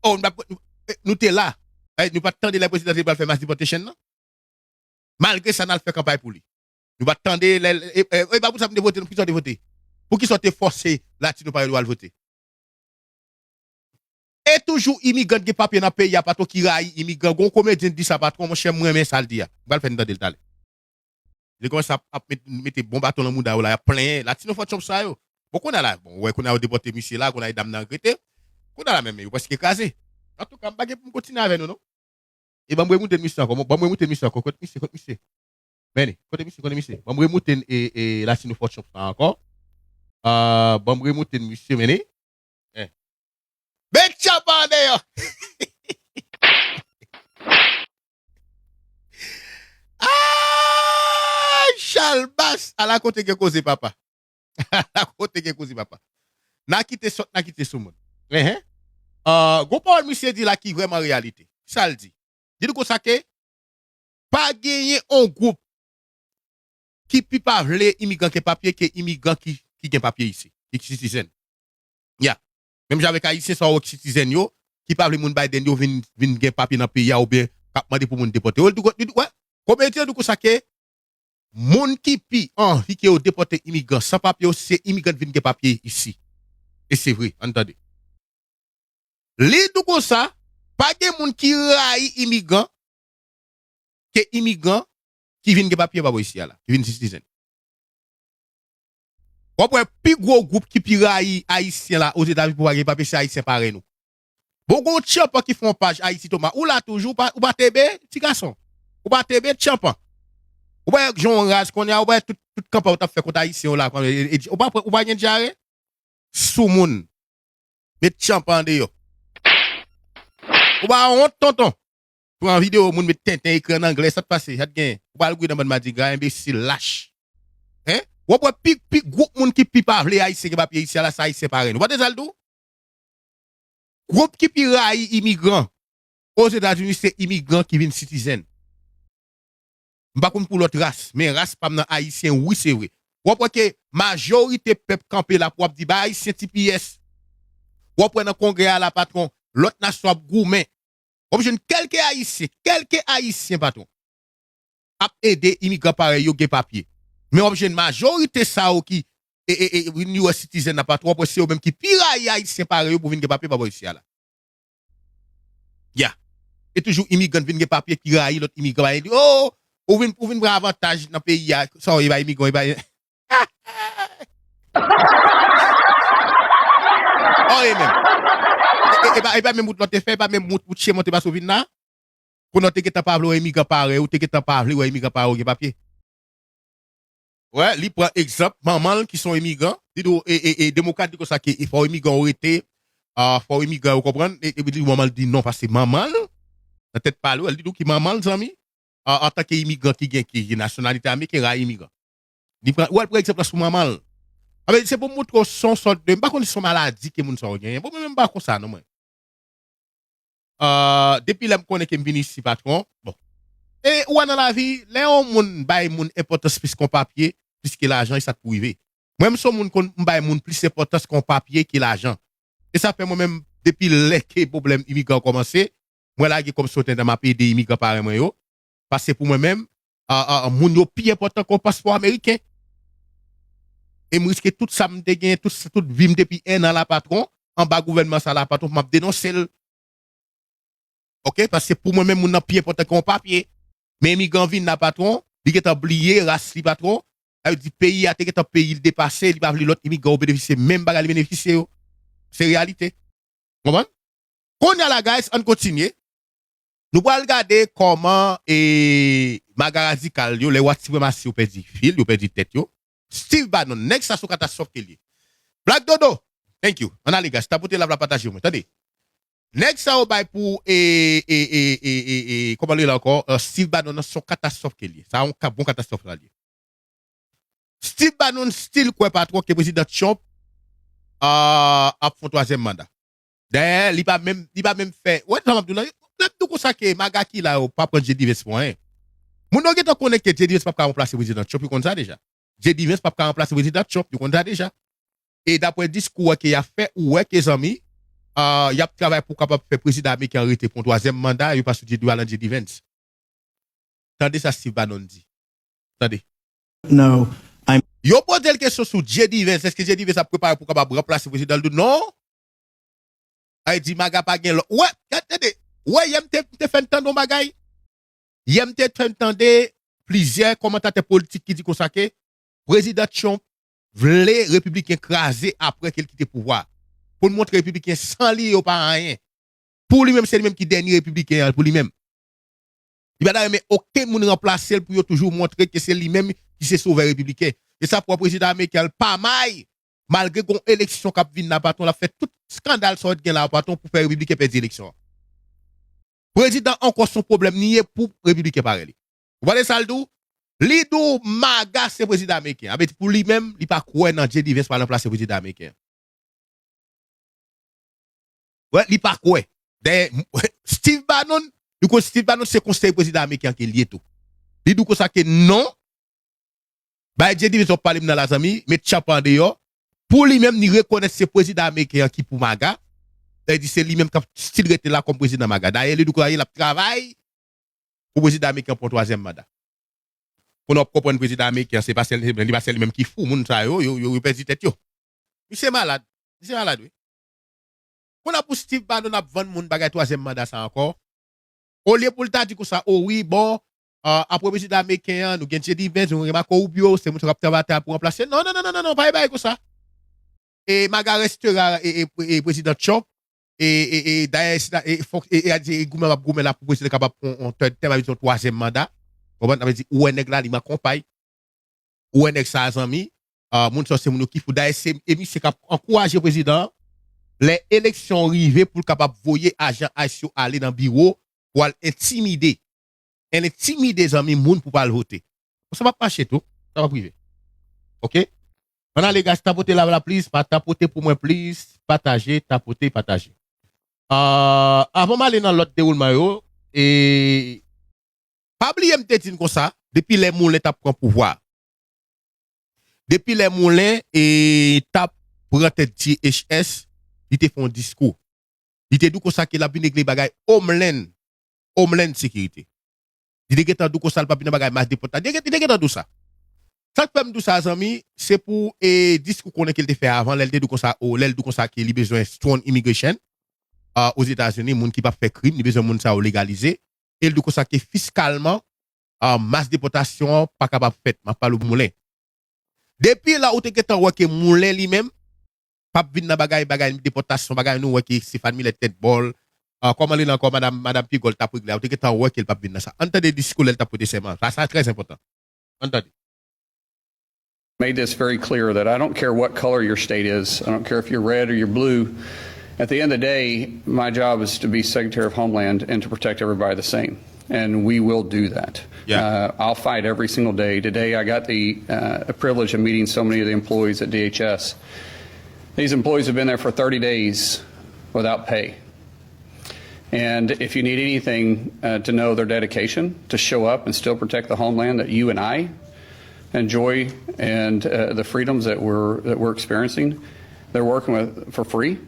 Oh, nou, nou, nou te la. Eh, nou pa t tande lè prezidan te pral fè mass deportation nan? Malgre sa, n al fè kanpay pou li. Nou pa t tande lè, e, e, e pa pou sa m te vote, non, poukisa w te vote? Poukisa w te fòse Latino pa yo al vote? E toujou imigran ki gen papye nan peyi a, patwon, ki rayi imigran. Gon komedyen di sa, patwon, monchè, m renmen sa l di a. M pral fè n tande l talè. Li kòmanse ap, ap met-, mete bon baton nan mouda yo la, y ap plenyen. Latino for Trump sa yo. Bon, kounye a la, bon, ou wè, kounye a yo depòte misye la, kounye a dam nan regrete. Kounye a la menm, yo prèske kraze. Antouka, m pa gen pou m kontinye avè nou, non. E ban m remoute misye ankò, ban m remoute misye ankò, kot misye, kot misye. Mennen, kote misye, kote misye. Ban m remoute e, e, Latino Fortune sa ankò. Ah, ban m remoute misye, mennen. Eh. Met tchanpan deyò. Ay, Chalbas, ala kote gen koze, papa. Ala kote gen koze, papa. N a kite sòt, n a kite sou moun. Enhen. Ah, gon pawòl misye di la ki vrèman reyalite. Sa l di? Di nou konsa ke pa genyen on gwoup ki pi pa vle imigran ke papye ke imigran ki, ki gen papye isi, ki citizen. Ya. Menm jan avèk Ayisyen sa w wè ki citizen yo, ki pa vle moun Biden yo vin, vin gen papye nan peyi a oubyen k ap mande pou moun depòte yo. Li di, li di, wè, konbyen yo di konsa ke moun ki pi anvi ke yo depòte imigran san papye yo, se imigran ki vin gen papye isi. E se vre, ann tande. Li di konsa, pa gen moun ki rayi imigran ke imigran ki vin gen papye pa bò isi a la, ki vin citizen. W ap wè pi gwo gwoup ki pi rayi Ayisyen la Ozetazini pou pa gen papye, se Ayisyen parèy nou. Bon, gon tchanpan ki fè yon paj Ayiti Toma. Ou la toujou, ou pa, ou pa tebe, ti gason. Ou pa tebe, tchanpan. Ou pa wè jan w raz kounye a, ou pa wè tout, tout kanpay ou t ap fè kont Ayisyen yo la, e, e, e, ou pa, ou pa gen dyare? Sou moun. Met tchanpan deyò. Ou pa wont, tonton? Pran videyo moun met tenten ekri an anglè, sa t pase, sa t gen. Ou pral gouye nan bann madigra, enbesil, lach. Hein? W ap wè pi, pi gwoup moun ki pi pa vle Ayisyen gen papye isi a la, se Ayisyen parèy nou. Ou pa tande sa l di w? Gwoup ki pi rayi imigran Ozetazini, se imigran ki vin citizen. M pa konn pou lòt ras, men ras pa m nan Ayisyen, wi, se vre. W ap wè ke majorite pèp kanpe la pou ap di, "Bay Ayisyen T P S." W ap wè nan Kongrè a la, patwon, lòt nasyon ap goumen. W ap jwenn kèlke Ayisyen, kèlke Ayisyen, patwon, ap ede imigran parèy yo gen papye. Men w ap jwenn majorite sa yo ki, e, e, e, vin U S citizen nan, patwon, w ap wè se yo menm ki pi rayi Ayisyen parèy yo pou vin gen papye pa bò isi a la. Ya. E toujou imigran vin gen papye ki rayi lòt imigran, pa di, "Oh, ou vin, ou vin pran avantaj nan peyi a, sa w ye ba imigran, e ba." Oh, e menm. E, e, e pa, e pa menm wout lòt te fè, e pa menm wout, wout chemen te pase w vin la. Kounye a w te gentan pa vle wè imigran parèy ou, te gentan pa vle wè imigran parèy ou gen papye. Wè, li pran egzanp manman l ki se yon imigran. Li di w, e, e, e, demokrat di konsa ke fò imigran yo rete, ah, fò imigran yo konprann. E, epi li, manman l di non, paske manman l, nan tèt pa l, wè, li di w ki manman l, zanmi, ah, antanke imigran ki gen, ki gen nasyonalite ameriken, rayi imigran. Li pran, wè, l pran egzanp la sou manman l. Anben, se pou m montre w se yon sòt de, m pa konn si se yon maladi ke moun sa yo genyen. Bon, mwen menm m pa konsa non, mwen. Ah, depi lè m konnen ke m vin isi, patwon, bon. E ou wè nan lavi, lè yon moun bay moun enpòtans plis ke yon papye, plis ke lajan, e sa k pou rive. Mwen, m se yon moun konn m bay moun plis enpòtans ke yon papye ke lajan. E sa fè mwen menm, depi lè ke pwoblèm imigran kòmanse, mwen lage kòm si w te nan m ap ede imigran parèy mwen yo. Paske pou mwen menm, a, a, moun yo pi enpòtan ke yon paspò ameriken. E m riske tout sa m te genyen, tout, tout vi m depi en an la, patwon, anba gouvènman sa la, patwon, pou m ap denonse l. Oke? Paske pou mwen menm, moun nan pi enpòtan ke yon papye. Men imigran vin la, patwon, li gentan bliye ras li, patwon. Sa vle di peyi a te gentan peyi l depase, li pa vle lòt imigran yo benefisye menm bagay li benefisye yo. Se reyalite. Konprann? Kounye a la, guys, ann kontinye. Nou pral gade kòman, e, maga radikal yo, lè wa sipremasi yo pèdi fil, yo pèdi tèt yo. Steve Bannon, nèg sa se yon katastwòf ke l ye. Black Dodo, thank you. Ann ale, guys, tapote lav la, pataje mwen, tande. Nèg sa yo bay pou, e, e, kòman l rele ankò? Eh, Steve Bannon nan se yon katastwòf ke l ye. Sa yon ka, bon katastwòf la l ye. Steve Bannon still kwè, patwon, ke prezidan Trump, ah, ap fè yon twazyèm manda. Dayè, li pa menm, li pa menm fè. Wè sa m ap di w la, lè m di w konsa ke maga ki la yo pa pran J D Vance pou anyen. Moun yo gentan konnen ke J D Vance p ap ka ranplase prezidan Trump, yo konn sa deja. J D Vance p ap ka ranplase prezidan Trump, yo konn sa deja. E daprè diskou a ke y ap fè, ou wè ke zanmi, ah, y ap travay pou kapab fè prezidan ameriken an rete pou yon twazyèm manda, yo pa sou J D, yo al nan J D Vance. Tande sa Steve Bannon di. Tande. No, I'm Yo poze l kesyon sou J D Vance. Èske J D Vance ap prepare pou kapab ranplase prezidan? L di non. Ay di maga pa gen lòt. Wè, gad, tande. Wè, yè m te, m te fè n tande yon bagay. Yè m te fè n tande plizyè kòmantatè politik ki di konsa ke prezidan Trump vle repibliken kraze apre ke l kite pouvwa. Pou l montre repibliken san li yo pa anyen. Pou li menm, se li menm ki dènye repibliken an pou li menm. Li pa ta renmen okenn moun ranplase l pou yo toujou montre ke se li menm ki se sovè repibliken. E sa pou prezidan ameriken an, l pa may, malgre gon eleksyon k ap vin la, patwon, l ap fè tout skandal sa w t gen la, patwon, pou fè repibliken pèdi eleksyon an. Prezidan ankò se yon pwoblèm li ye pou repibliken parèy li. Ou tande sa l di w? Li di w MAGA se prezidan ameriken. Sa vle di pou li menm, li pa kwè nan J D Vance pral ranplase prezidan ameriken. Wè, li pa kwè. Dayè, Steve Bannon, li kwè Steve Bannon se konsèy prezidan ameriken an ke li ye tou. Li di w konsa ke non, bay J D Vance w ap pale m nan la zanmi, met tchanpan andeyò. Pou li menm, li rekonèt se prezidan ameriken an ki pou MAGA. Sa vle di se li menm k ap still rete la kòm prezidan MAGA. Dayè, li di w konsa l ap travay pou prezidan ameriken an pran twazyèm manda. Pou nou ap konprann prezidan ameriken an, se pa sèl, li pa sèl li menm ki fou. Moun sa yo, yo, yo, yo pèdi tèt yo. Misye malad. Misye malad, wi. Kounye a pou Steve Bannon ap vann moun bagay twazyèm manda sa ankò. Olye pou l ta di konsa, o wi, bon, ah, apre prezidan ameriken an, nou gen J D Vance, nou gen Marco Rubio, se moun sa k ap travay pou ranplase. Non, non, non, non, non, non, pa gen bagay konsa. E MAGA restera e, e, e prezidan Trump. E, e, e dayè, si ta, e, fòk, e, e, e goumen ap goumen la pou prezidan kapab pran yon third term, sa vle di yon twazyèm manda. Konprann? Sa vle di, ou wè nèg la, li manke yon pay. Ou wè nèg sa a, zanmi, ah, moun sa yo se moun yo ki fou. Dayè, se, e misye k ap ankouraje prezidan an, lè eleksyon rive, pou l kapab voye ajan ice yo ale nan biwo pou al entimide. Entimide, zanmi, moun pou pa al vote. Bon, sa p ap mache tou. Sa p ap rive. Oke? Ann ale, guys, tapote la, la, please. Pa tapote pou mwen, please. Pataje, tapote, pataje. Ah, avan m ale nan lòt dewoulman yo, e pa bliye m te di n konsa, depi lè Moulin t ap pran pouvwa, depi lè Moulin e t ap pran tèt D H S, li te fè yon diskou. Li te di w konsa ke l ap vin regle bagay Homeland, Homeland Security. Li te gentan di w konsa l p ap vin nan bagay mas depòtasyon. Li te, li te gentan di w sa. Sa k fè m di w sa, zanmi, se pou, e, diskou konnen ke l te fè avan, lè l te di w konsa, o, lè l di w konsa ke li bezwen strong immigration, ah, Ozetazini, moun ki p ap fè krim, li bezwen moun sa yo legalize. E l di w konsa ke fiskalman, ah, mas depòtasyon an pa kapab fèt. M ap pale w Moulin. Depi la, ou te gentan wè ke Moulin li menm p ap vin nan bagay, bagay depòtasyon, bagay nou wè ke Stéphane Millet tèt bòl, ah, kòman li la ankò, madanm, madanm Pigol t ap regle a, ou te gentan wè ke l p ap vin nan sa. Ann tande diskou lè l t ap prete sèman. Sa, sa trè enpòtan. Ann tande. Made this very clear that I don't care what color your state is, I don't care if you're red or you're blue. At the end of the day, my job is to be Secretary of Homeland and to protect everybody the same. And we will do that. Yeah. Uh, I'll fight every single day. Today, I got the uh, privilege of meeting so many of the employees at D H S. These employees have been there for thirty days without pay. And if you need anything uh, to know their dedication to show up and still protect the homeland that you and I enjoy and uh, the freedoms that we're, that we're experiencing, they're working with, for free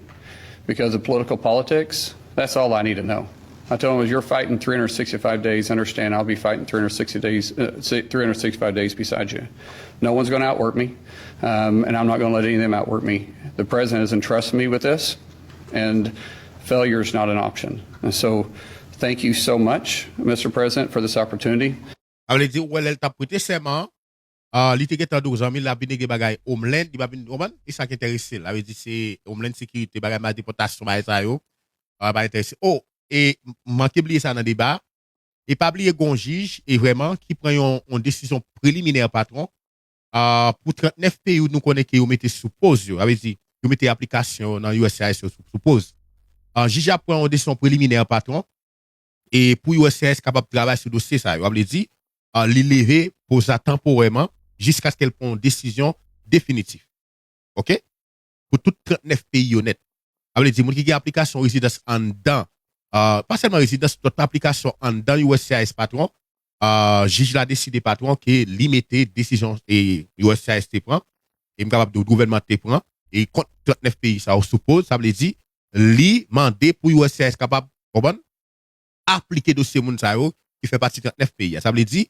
because of political politics. That's all I need to know. I told him, as you're fighting three hundred sixty-five days, understand I'll be fighting three hundred sixty days, uh, si- three hundred sixty-five days beside you. No one's going to outwork me, um, and I'm not going to let any of them outwork me. The president has entrusted me with this, and failure is not an option. And so, thank you so much, Mister President, for this opportunity. Sa vle di, ou wè lè l t ap prete sèman an, ah, li te gentan di w zanmi l ap vin regle bagay Homeland, li pa vin, ou konprann? E sa k enterese l. Sa vle di se Homeland Security, bagay mas depòtasyon, bagay sa yo. Ah, pa enterese. O, e m- manke bliye sa nan deba. E pa bliye gon jij, e vrèman, ki pran yon, yon desizyon preliminè, patwon, ah, pou trannèf peyi nou konnen ke yo mete sou poz yo. Sa vle di, yo mete aplikasyon yo nan U S C I S yo sou, sou poz. Ah, jij la pran yon desizyon preliminè, patwon, e pou U S C I S kapab travay sou dosye sa yo. Sa vle di, ah, li leve poz la tanporèman jiskaske l pran yon desizyon definitif. Oke? Pou tout trannèf peyi yo nèt. Sa vle di, moun ki gen aplikasyon rezidans anndan, ah, pa sèlman rezidans, lòt aplikasyon anndan U S C I S, patwon, ah, jij la deside, patwon, ke li mete desizyon e U S C I S te pran, e m kapab di w gouvènman te pran, e kont trannèf peyi sa yo sou poz, sa vle di, li mande pou U S C I S kapab, konprann? Aplike dosye moun sa yo ki fè pati trannèf peyi a. Sa vle di,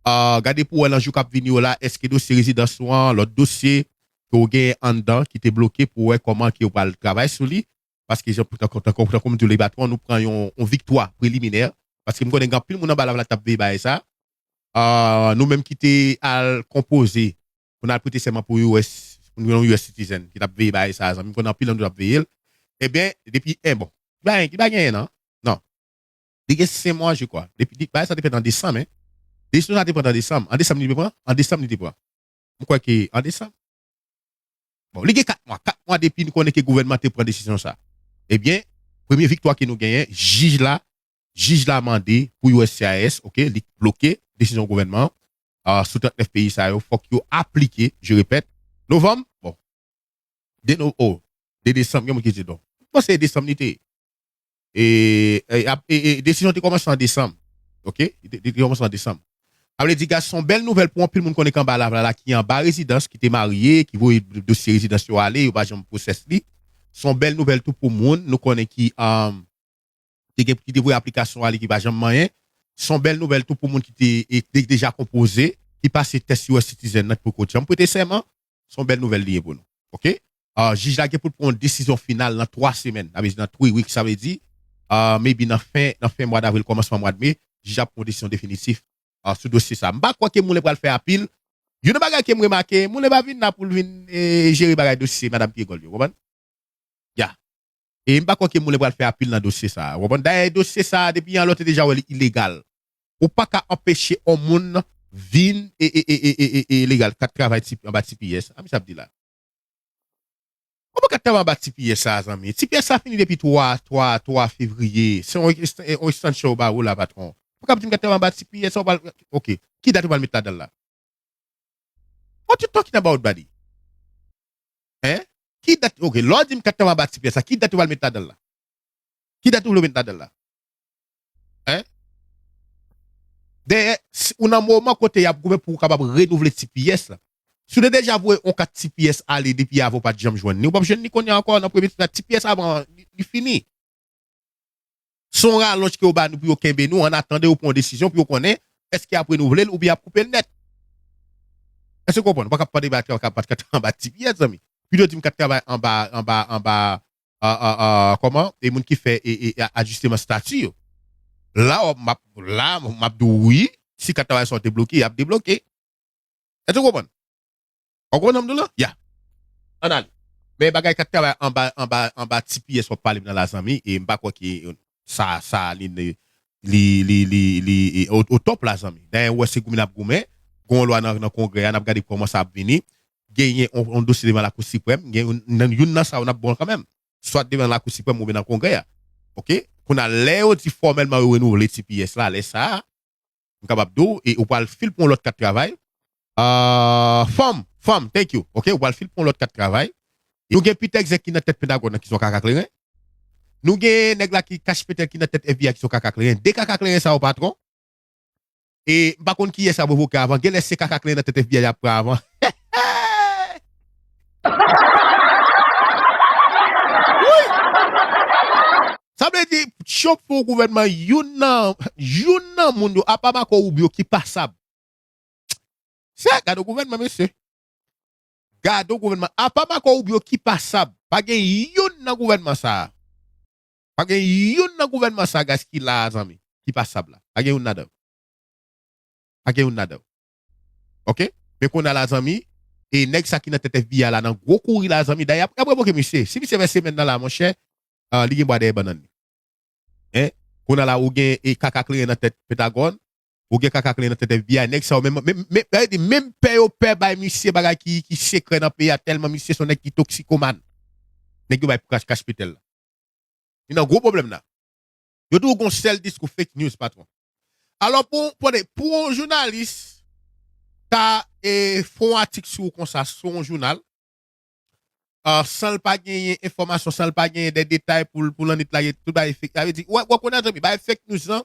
ah, gade pou wè nan jou k ap vini yo la, èske dosye rezidans ou an, lòt dosye ke w genyen anndan ki te bloke pou wè kòman ke yo pral travay sou li, paske jan, tankou, tankou, tankou m di w, le patwon, nou pran yon, yon viktwa preliminè, paske m konnen gen anpil moun anba lav la t ap veye bagay sa. Ah, nou menm ki te al konpoze pou n al prete sèman pou U S, pou nou gen yon U S citizen ki t ap veye bagay sa, zanmi, m konnen anpil nan nou t ap veye l. Ebyen, depi, en, bon, ki bagay, ki bagay, non? Non. Li gen senk mwa, je crois. Depi, li, bagay sa te fèt an desanm, en. Desizyon sa te pran an desanm. An desanm li te pran? An desanm li te pran. M kwè ke an desanm. Bon, li gen kat mwa. Kat mwa depi nou konnen ke gouvènman te pran desizyon sa. Ebyen, premye viktwa ke nou genyen, jij la, jij la mande pou U S C I S, oke, li bloke desizyon gouvènman an, ah, sou trannèf peyi sa yo, fòk yo aplike, je répète, novanm, bon, de no, oh, de desanm, gen moun ki di non. M panse desanm li te ye. E, e, ap- e, e, desizyon te kòmanse an desanm. Oke? Li te, li te kòmanse an desanm. Sa vle di, guys, se yon bèl nouvèl pou anpil moun konnen k anba la, la, la, ki anba rezidans, ki te marye, ki voye dosye rezidans yo ale, yo pa janm pwosès li. Se yon bèl nouvèl tou pou moun, nou konnen ki, um, te gen, ki te voye aplikasyon ale, ki pa janm manyen. Se yon bèl nouvèl tou pou moun ki te, e, te deja konpoze, ki pase tès U S citizen nan, poko janm prete sèman. Se yon bèl nouvèl li ye pou nou. Oke? Ah, jij la gen pou l pran yon desizyon final nan twa semèn. Sa vle di nan three weeks, sa vle di, ah, maybe nan fen, nan fen mwa davril, kòmansman mwa de me, jij la pran yon desizyon definitif, ah, sou dosye sa. M pa kwè ke Moulin pral fè apil. Youn nan bagay ke m remake, Moulin pa vin la pou l vin, eh, jere bagay dosye madanm Pyegòl yo, konprann? Ya. E m pa kwè ke Moulin pral fè apil nan dosye sa a. Ou konprann? Dayè, dosye sa a, depi anlè w te deja wè li ilegal. Ou pa ka anpeche yon moun vin e, e, e, e, e, e, e legal, kat travay T P, anba T P S. A, misye ap di la. Ou pa ka travay anba T P S sa, zanmi. T P S sa fini depi twa, twa, twa fevriye. Se yon ex-, yon extension yo ba ou la, patwon. Ou pa ka di m ka travay anba T P S, ou pral, oke. Ki dat ou pral met ladan l la? What you talking about, buddy? Hein? Ki dat, oke, lè w di m kat travay anba T P S sa, ki dat ou pral met ladan l la? Ki dat ou vle met ladan l la? Hein? Dayè, si, ou nan moman kote y ap goumen pou ou kapab renouvle T P S la. Si w te deja voye yon kat T P S ale depi avan, ou pa t janm jwenn li, ou p ap jwenn li kounye a ankò nan premye T P S. T P S avan, li, li fini. Se yon ralonj ke yo ba nou pou yo kenbe nou, an atandan yo pran yon desizyon pou yo konnen èske y ap renouvle l oubyen y ap koupe l nèt. Èske w konprann? Ou pa ka ap pale ba, ka, ka, ka, ka anba T P S, zanmi. Pito di m ka travay anba, anba, anba, a, a, a, kòman? E moun ki fè, e, e, a, ajisteman estati yo. La, w ap, m ap, la, m ap di w wi, si kat travay sa yo te bloke, y ap debloke. Èske w konprann? Ou konprann sa m di w la? Ya. Ann ale. Men bagay k ap travay anba, anba, anba T P S w ap pale m nan la, zanmi, e m pa kwè ke sa, sa, li, li, li, li, li, e, o, o top la, zanmi. Dayè, ou wè se goumen n ap goumen, gen yon lwa nan, nan Kongrè a, n ap gade kòman sa ap vini. Genyen yon, yon dosye devan Lakou Siprèm, gen youn, nan, youn nan sa yo n ap bon kanmenm. Swa devan Lakou Siprèm oubyen nan Kongrè a. Oke? Kounye a, lè yo di fòmèlman yo renouvle T P S la, lè sa a, m kapab di w, e ou pral fil pou yon lòt kat travay. Ah, fanm, fanm, thank you. Oke, ou pral fil pou yon lòt kat travay. Nou gen Pete Egzèk ki nan tèt Pentagòn nan ki se yon kaka kleren. Nou gen nèg la ki Kash Patel ki nan tèt F B I ki se yon kaka kleren. De kaka kleren sa yo, patwon. E m pa konn kiyès y ap revoke avan. Genlè se kaka kleren nan tèt F B I y ap pran avan. Wi! Sa vle di, Trump fè yon gouvènman, youn nan, youn nan moun yo, apa Marco Rubio ki pasab. Se, gade yon gouvènman, mesye. Gade yon gouvènman. Apa Marco Rubio ki pasab. Pa gen youn nan gouvènman sa a. Pa gen youn nan gouvènman sa a, guys, ki la a, zanmi. Ki pasab la. Pa gen youn ladan yo. Pa gen youn ladan yo. Oke? Men kounye a la, zanmi, e nèg sa ki nan tèt F B I la nan gwo kouri la, zanmi. Dayè, y ap, y ap revoke misye. Si misye fè semèn nan la, monchè, ah, li gen bwa dèyè bannann li. Hein? Kounye a la, ou gen e kaka kleren nan tèt Pentagòn, ou gen kaka kleren nan tèt F B I, nèg sa yo, menm, menm, menm, sa vle di, menm pè yo pè bay misye bagay ki, ki sekrè nan peyi a, tèlman misye se yon nèg ki toksikomàn. Nèg yo bay pou Kash, Kash Patel la. Li nan gwo pwoblèm la. Yo toujou gon sèl diskou fake news, patwon. Alò, pou, pou, pou yon jounalis ta, e, fè yon atik sou ou konsa, sou yon jounal, ah, san l pa genyen enfòmasyon, san l pa genyen de detay pou l, pou l annit lage tout bagay fake. Sa vle di, w, w konnen, zanmi, bagay fake news lan,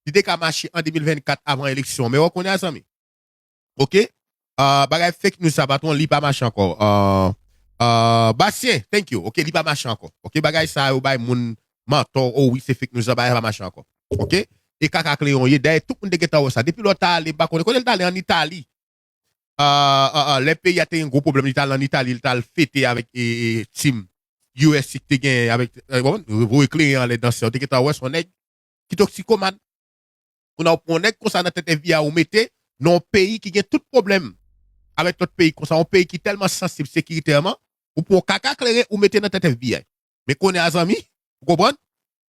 li te ka mache an de mil vennkat avan eleksyon, men w konnen, zanmi. Oke? Ah, bagay fake news sa, patwon, li pa mache ankò. Ah, ah, Bastien, thank you. Oke, li pa mache ankò. Oke, bagay sa yo bay moun mantò, oh wi, se fake news la, bagay pa mache ankò. Oke? E kaka kleren ye, dayè tout moun te gentan wè sa. Depi lè w ta ale, m pa konnen kote l t ale, an Itali. Ah, ah, ah, lè peyi a te gen gwo pwoblèm, li t al an Itali, li t al fete avèk, e, e, team U S ki te gen avèk, e, bon, voye kleren anlè dansè, ou te gentan wè se yon nèg ki toksikomàn. Kounye a ou pran yon nèg konsa nan tèt F B I ou mete nan yon peyi ki gen tout pwoblèm. avèk lòt peyi konsa, yon peyi ki tèlman sansib sekiritèman, ou pran kaka kleren, ou mete nan tèt F B I. Men kounye a, zanmi, ou konprann?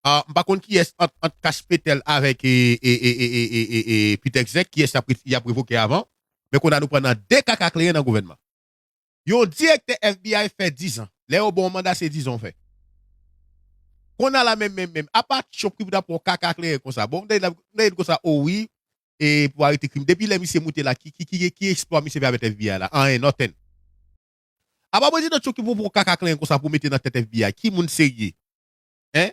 Ah, m pa konn kiyès ant, ant Cash Petel avèk e, e, e, e, e, e, e Peter Exec, kiyès y ap, y ap revoke avan. Men kounye a nou pran nan de kaka kleren nan gouvènman. Yon direktè F B I fè dizan. Lè yo ba w manda, se dizan w fè. Kounye a la menm, menm, menm. Apa Trump ki pou ta pran kaka kleren konsa. Bon, m tande l ap, m tande l konsa, o wi, e pou arete krim. Depi lè misye moute la, ki, ki, ki, ki eksplwa misye fè avèk F B I la? Anyen, nothing. Apa prezidan Trump ki pou pran kaka kleren konsa pou mete nan tèt F B I? Ki moun serye? Hein?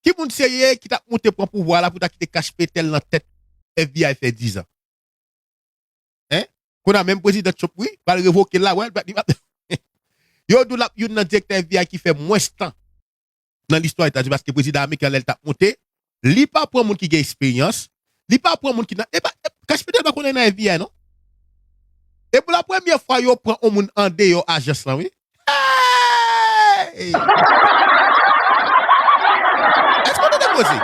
Ki moun serye ki t ap moute pran pouvwa la pou ta kite Cash Petel nan tèt F B I fè dizan? Hein? Kounye a menm prezidan Trump, wi, pral revoke l la, wè, li pa, li pa, yo di w l ap youn nan direktè F B I ki fè mwens tan nan listwa Etazini, paske prezidan ameriken lè l t ap moute, li pa pran moun ki gen esperyans, li pa pran moun ki nan, e pa, e, Cash Petel pa konn anyen nan F B I, non. E pou la premyè fwa, yo pran yon moun andeyò ajans lan, wi. Hey! Èske w tande koze?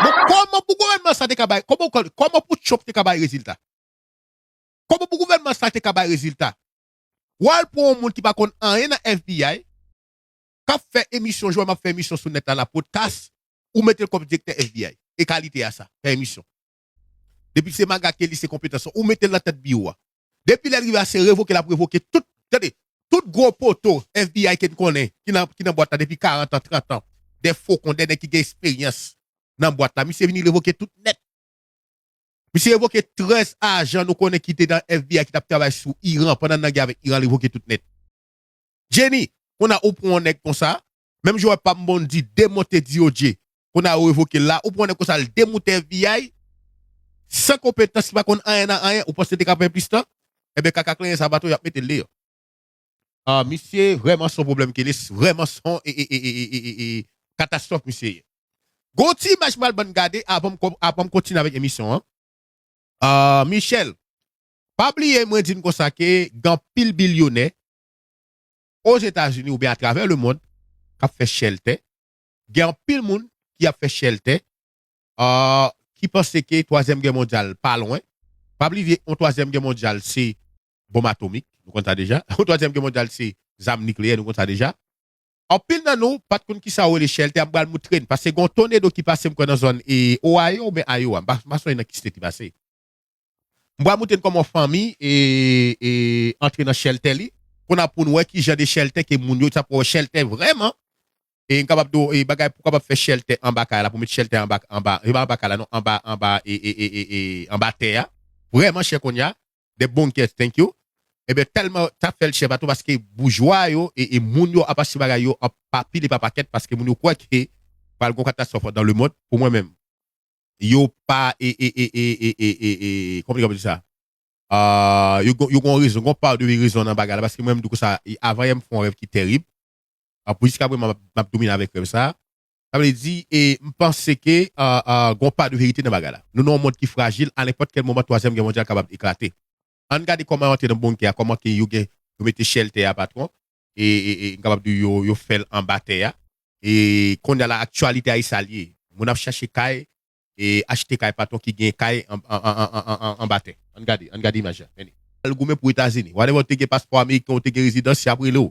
Bon, kòman pou gouvènman sa te ka bay, kòman, kòman pou Trump te ka bay rezilta? Kòman pou gouvènman sa te ka bay rezilta? W al pran yon moun ki pa konn anyen nan F B I, k ap fè emisyon, jan m ap fè emisyon sou nèt la, la podcast, ou mete l kòm direktè F B I. E kalite a sa, fè emisyon. Depi se maga ke li, se konpetans, ou mete l nan tèt biwo a. Depi lè l rive a, se revoke l ap revoke tout, tande, tout gwo poto F B I ke n konnen, ki nan, ki nan bwat la depi karant an, trant an, de fokon, de nèg ki gen esperyans nan bwat la. Misye vini revoke tout nèt. Misye revoke trèz ajan nou konnen ki te nan F B I ki t ap travay sou Iran pandan n nan gè avèk Iran, li revoke tout nèt. Jenny, kounye a ou pran yon nèg konsa, menm jan w wè Pam Bondi demonte D O J, kounye a ou revoke l la, ou pran yon nèg konsa, l demonte F B I, san konpetans, ki pa konn anyen nan anyen, ou panse te ka pran plis tan? Enben, kaka kleren sa, bato, y ap mete l deyò. Ah, misye vrèman se yon pwoblèm ke li, vrèman se yon, e, e, katastwòf misye ye. Gon ti imaj m pral ban n gade avan m kon-, avan m kontinye avèk emisyon an. Ah, Michel, pa bliye mwen di n konsa ke gen anpil bilyonè Ozetazini oubyen atravè lemonn k ap fè chèltè. Gen anpil moun ki ap fè chèltè, ah, ki panse ke twazyèm gè mondyal pa lwen. Pa bliye, yon twazyèm gè mondyal se bonm atomik, nou konn sa deja. Yon twazyèm gè mondyal se zam nikleyè, nou konn sa deja. Anpil nan nou pa t konn kisa yo rele chèltè a, m pral moutre n, paske gen yon tònado ki pase, m kwè, nan zòn, e, Ohio oubyen Iowa, m pa, m pa sonje nan ki state li pase. M pral moutre n kòman yon fanmi, e, e, antre nan chèltè li, pou n ap, pou n wè ki jan de chèltè ke moun yo, sa pou wè chèltè vrèman. E n kapab di w, e, bagay pou kapab fè chèltè anba kay la, pou met chèltè anba, anba, e pa anba kay la, non, anba, anba, e, e, anba tè a. Vrèman chè kounye a, the bunkers, thank you. Ebyen, tèlman sa fè l chè, pa tou, paske boujwa yo e, e moun yo ap achte bagay yo an pa pil e pa pakèt, paske moun yo kwè ke pral gon katastwòf dans le monde. Pou mwen menm, yo pa, e, e, e, e, e, e, e, e, kòman yo di sa? Ah, yo gon, yo gon rezon, gon pa de rezon nan bagay la, paske mwen, m di w konsa, e, avan yè m fè yon rèv ki tèrib. Ah, pou jiskaprezan, m ap, m ap domine avèk rèv sa. Sa vle di, e, m panse ke, ah, ah, gon pa de verite nan bagay la. Nou nan yon mond ki frajil, a nenpòt kèl moman, twazyèm gè mondyal kapab eklate. Ann gade kòman yo antre nan bonkè a, kòman ke yo gen, yo mete chèltè a, patwon. E, e, e, m kapab di yo, yo fè l anba tè a. E kounye a la, aktyalite a, e sa l ye. Moun ap chache kay, e achte kay, patwon, ki gen kay an, an, anba tè. Ann gade, ann gade imaj la. Men li. Al goumen pou Etazini. Whatever, ou te gen paspò ameriken, ou te gen rezidans, y ap rele w.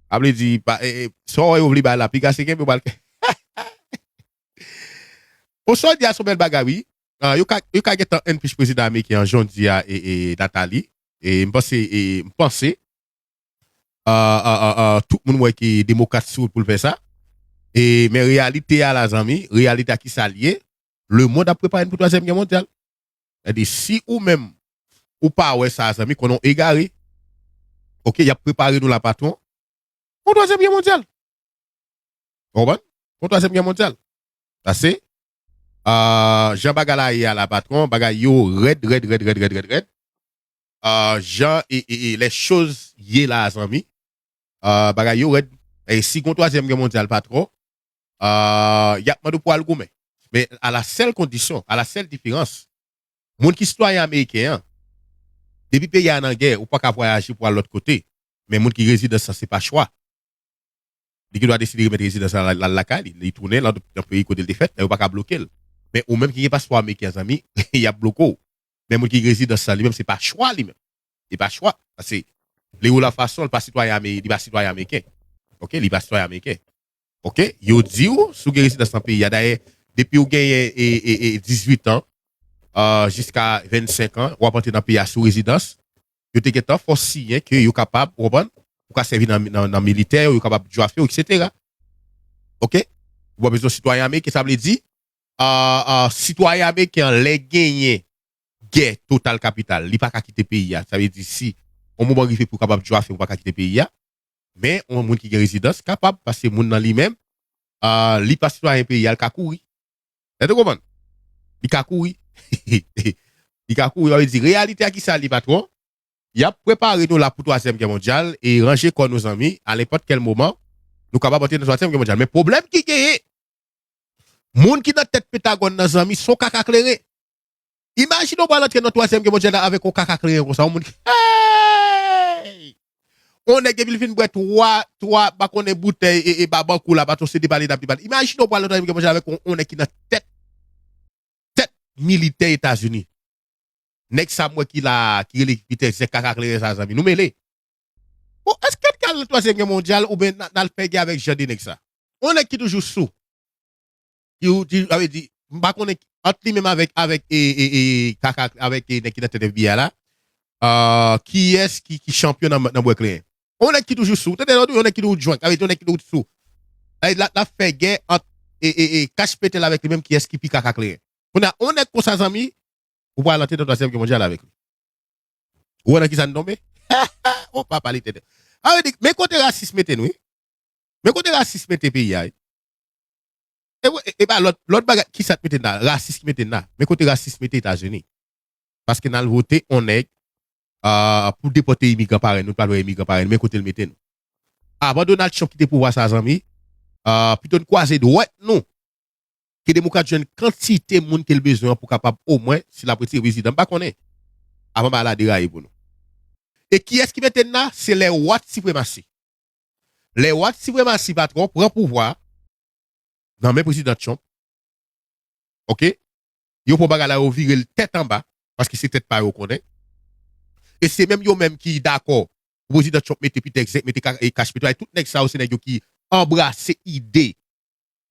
Sa vle di, pa, e, e, sa w wè yo vle bay la, piga se kenbe, yo pral. Bon, sa w di a se yon bèl bagay, wi. Ah, yo ka, yo ka gentan enpich prezidan ameriken an, jan w di a, e, e, Nathalie. E m panse, e m panse, ah, ah, ah, ah, tout moun wè ke demokrat sou wout pou l fè sa. E, men reyalite a la, zanmi, reyalite a ki sa l ye, lemonn ap prepare n pou twazyèm gè mondyal. Sètadi, si ou menm, ou pa wè sa, zanmi, konnen w egare. Oke, y ap prepare nou la, patwon, pou twazyèm gè mondyal. Ou konprann? Pou twazyèm gè mondyal. Sa se, ah, jan bagay la ye a la, patwon, bagay yo rèd, rèd, rèd, rèd, rèd, rèd, rèd. Ah, jan e, e, e les choses ye la, zanmi. Ah, bagay yo rèd. E si gon twazyèm gè mondyal, patwon, ah, y ap mande w pou al goumen. Men a la sèl kondisyon, a la sèl diferans, moun ki sitwayen ameriken an, depi peyi a nan gè, ou pa ka vwayaje pou al lòt kote. Men moun ki rezidans lan, se pa chwa. Li gen dwa deside remèt rezidans lan, l al lakay li, li tounen nan, nan peyi kote l te fèt, men yo pa ka bloke l. Men ou menm ki gen paspò ameriken an, zanmi, y ap bloke w. Men moun ki gen rezidans lan, li menm, se pa chwa li menm. Li pa chwa. Paske li ou la fason, li pa sitwayen ame-, li pa sitwayen ameriken. Oke, li pa sitwayen ameriken. Oke, yo di w, si w gen rezidans nan peyi a, dayè, depi w genyen e, e, e, dizuit an, ah, jiska vennsenk an, w ap antre nan peyi a sou rezidans, yo te gentan fè w siyen ke yo kapab, ou konprann, ou ka sèvi nan, nan, nan militè yo, yo kapab dwafe w, etsetera. Oke? Ou pa bezwen sitwayen ameriken, sa vle di, ah, ah, sitwayen ameriken an, lè genyen gè total kapital, li pa ka kite peyi a. Sa vle di, si yon moman rive pou w kapab dwafe, ou pa ka kite peyi a. Men, yon moun ki gen rezidans kapab, paske moun nan li menm, ah, li pa sitwayen peyi a, li ka kouri. Èske w konprann? Li ka kouri. Li ka kouri, sa vle di, reyalite a ki sa li, patwon? Y ap prepare nou la pou twazyèm gè mondyal e ranje kò nou, zanmi, a nenpòt kèl moman, nou kapab antre nan twazyèm gè mondyal. Men pwoblèm ki genyen, moun ki nan tèt Pentagòn nan, zanmi, se yon kaka kleren. Imajine w pral antre nan twazyèm gè mondyal la avèk yon kaka kleren konsa, yon moun ki, hey! Yon nèg epi l fin bwè twa, twa, pa konnen boutèy e, e babankou la, pa twò se depale n ap depale. Imajine w pral nan twazyèm gè mondyal avèk yon, yon nèg ki nan tèt, tèt militè Etazini. Nèg sa m wè ki la, ki rele Peter Zek kaka kleren sa, zanmi. Nou mele. Bon, èske n ka al nan twazyèm gè mondyal oubyen n a-, n al fè gè avèk jan de nèg sa? Yon nèg ki toujou sou. Ki ou di, sa vle di, m pa konnen ant li menm avèk, avèk, e, e, e, kaka, avèk, e, nèg ki nan tèt F B I la, ah, kiyès ki, ki chanpyon nan, nan bwè kleren? Yon nèg ki toujou sou, tande, yon nèg ki toujou drunk, sa vle di yon nèg ki toujou sou. Sa vle di l ap, l ap fè gè ant, e, e, e, kach petèl avèk li menm, kiyès ki pi kaka kleren. Kounye a, yon nèg konsa, zanmi, ou pral antre nan twazyèm gè mondyal avèk li. Ou wè nan ki sa n tonbe? O papa Letènèl. Sa vle di, men kote rasis mete nou, wi. Men kote rasis mete peyi a, wi. E, e, e pa lòt, lòt bagay, ki sa k mete n la? Rasis ki mete n la. Men kote rasis mete Etazini. Paske n al vote yon nèg, ah, pou depòte imigran parèy nou, nou pral wè imigran parèy nou, men kote l mete nou. Avan Donald Trump kite pouvwa sa, zanmi, ah, pito n kwaze dwèt nou, ke demokrat jwenn kantite moun ke l bezwen an pou kapab omwen, si l ap retire prezidan, m pa konnen. Avan bagay la deraye pou nou. E kiyès ki mete n la? Se lè white sipremasi. Lè white sipremasi, patwon, pran pouvwa nan men prezidan Trump. Oke? Yo pran bagay la, yo vire l tèt anba, paske se tèt pa yo konnen. E se menm yo menm ki dakò pou prezidan Trump mete Peter Zek, mete Ka-, e Kash Petwa, e tout nèg sa yo, se nèg yo ki anbrase ide,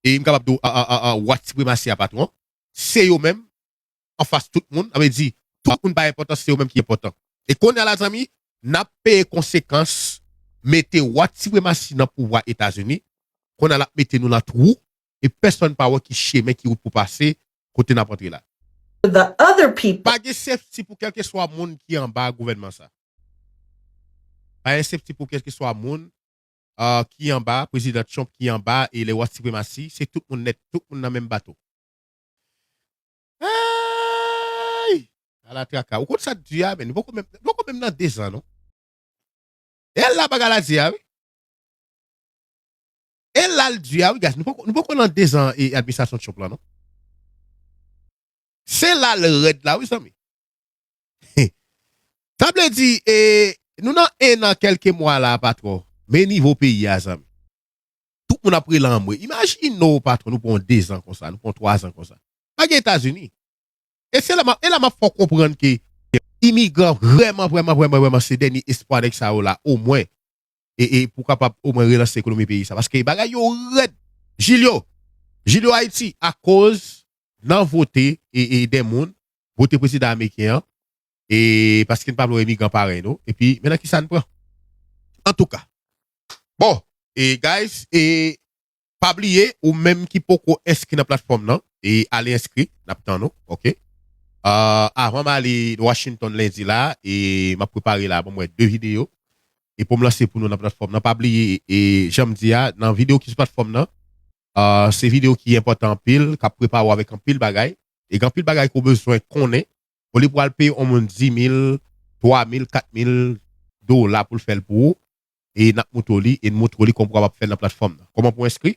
e m kapab di w, a, a, a, a, white sipremasi a, patwon. Se yo menm, anfas tout moun, sa vle di, tout moun pa enpòtan, se yo menm ki enpòtan. E kounye a la, zanmi, n ap peye konsekans mete white sipremasi nan pouvwa Etazini. Kounye a l ap mete nou nan twou, e pèsonn pa wè ki chemen, ki wout pou pase, kote n ap antre la. The other people. Pa gen safety pou kèlkeswa moun ki anba gouvènman sa. Pa gen safety pou kèlkeswa moun, ah, ki anba, prezidan Trump ki anba, e lè white sipremasi, se tout moun nèt, tout moun nan menm bato. Hey! Ala traka. Ou konn sa k di a, men nou poko menm, nou poko menm nan dezan, non. E la bagay la di a, wi. E la l di a, wi, guys. Nou poko, nou poko nan dezan e administrasyon Trump la, non. Se la l rèd la, wi, zanmi. Sa vle di, e, nou nan en an kèlke mwa la, patwon. Men nivo peyi a, zanmi. Tout moun ap rele anmwe. Imajine w, patwon, nou pran dezan konsa, nou pran twazan konsa. Pa gen Etazini. E se la m ap, e la m ap fè w konprann ke imigran vrèman, vrèman, vrèman, vrèman se dènye espwa nèg sa yo la, omwen. E, e pou kapab omwen relanse ekonomi peyi sa. Paske bagay yo rèd. Julio, Julio Haïti, akoz nan vote, e, e dè moun, vote prezidan ameriken an, e paske n pa vle wè imigran parèy nou, epi men nan ki sa n pran. Antouka. Bon, e guys, e pa bliye, ou menm ki poko enskri nan platfòm nan, e ale enskri, n ap tann ou, oke? Ah, avan m ale Washington lendi la, e m ap prepare la, ban m wè de videyo, e pou m lanse pou nou nan platfòm nan. Pa bliye, e jan m di a, nan videyo ki sou platfòm nan, ah, se videyo ki enpòtan anpil, k ap prepare w avèk anpil bagay, e gen anpil bagay ke w bezwen konnen, olye pou w al peye yon moun dis mil, twa mil, kat mil dola pou l fè l pou ou, e n ap montre w li, e n montre w li kòman pou w kapab fè l nan platfòm nan. Kòman pou w enskri?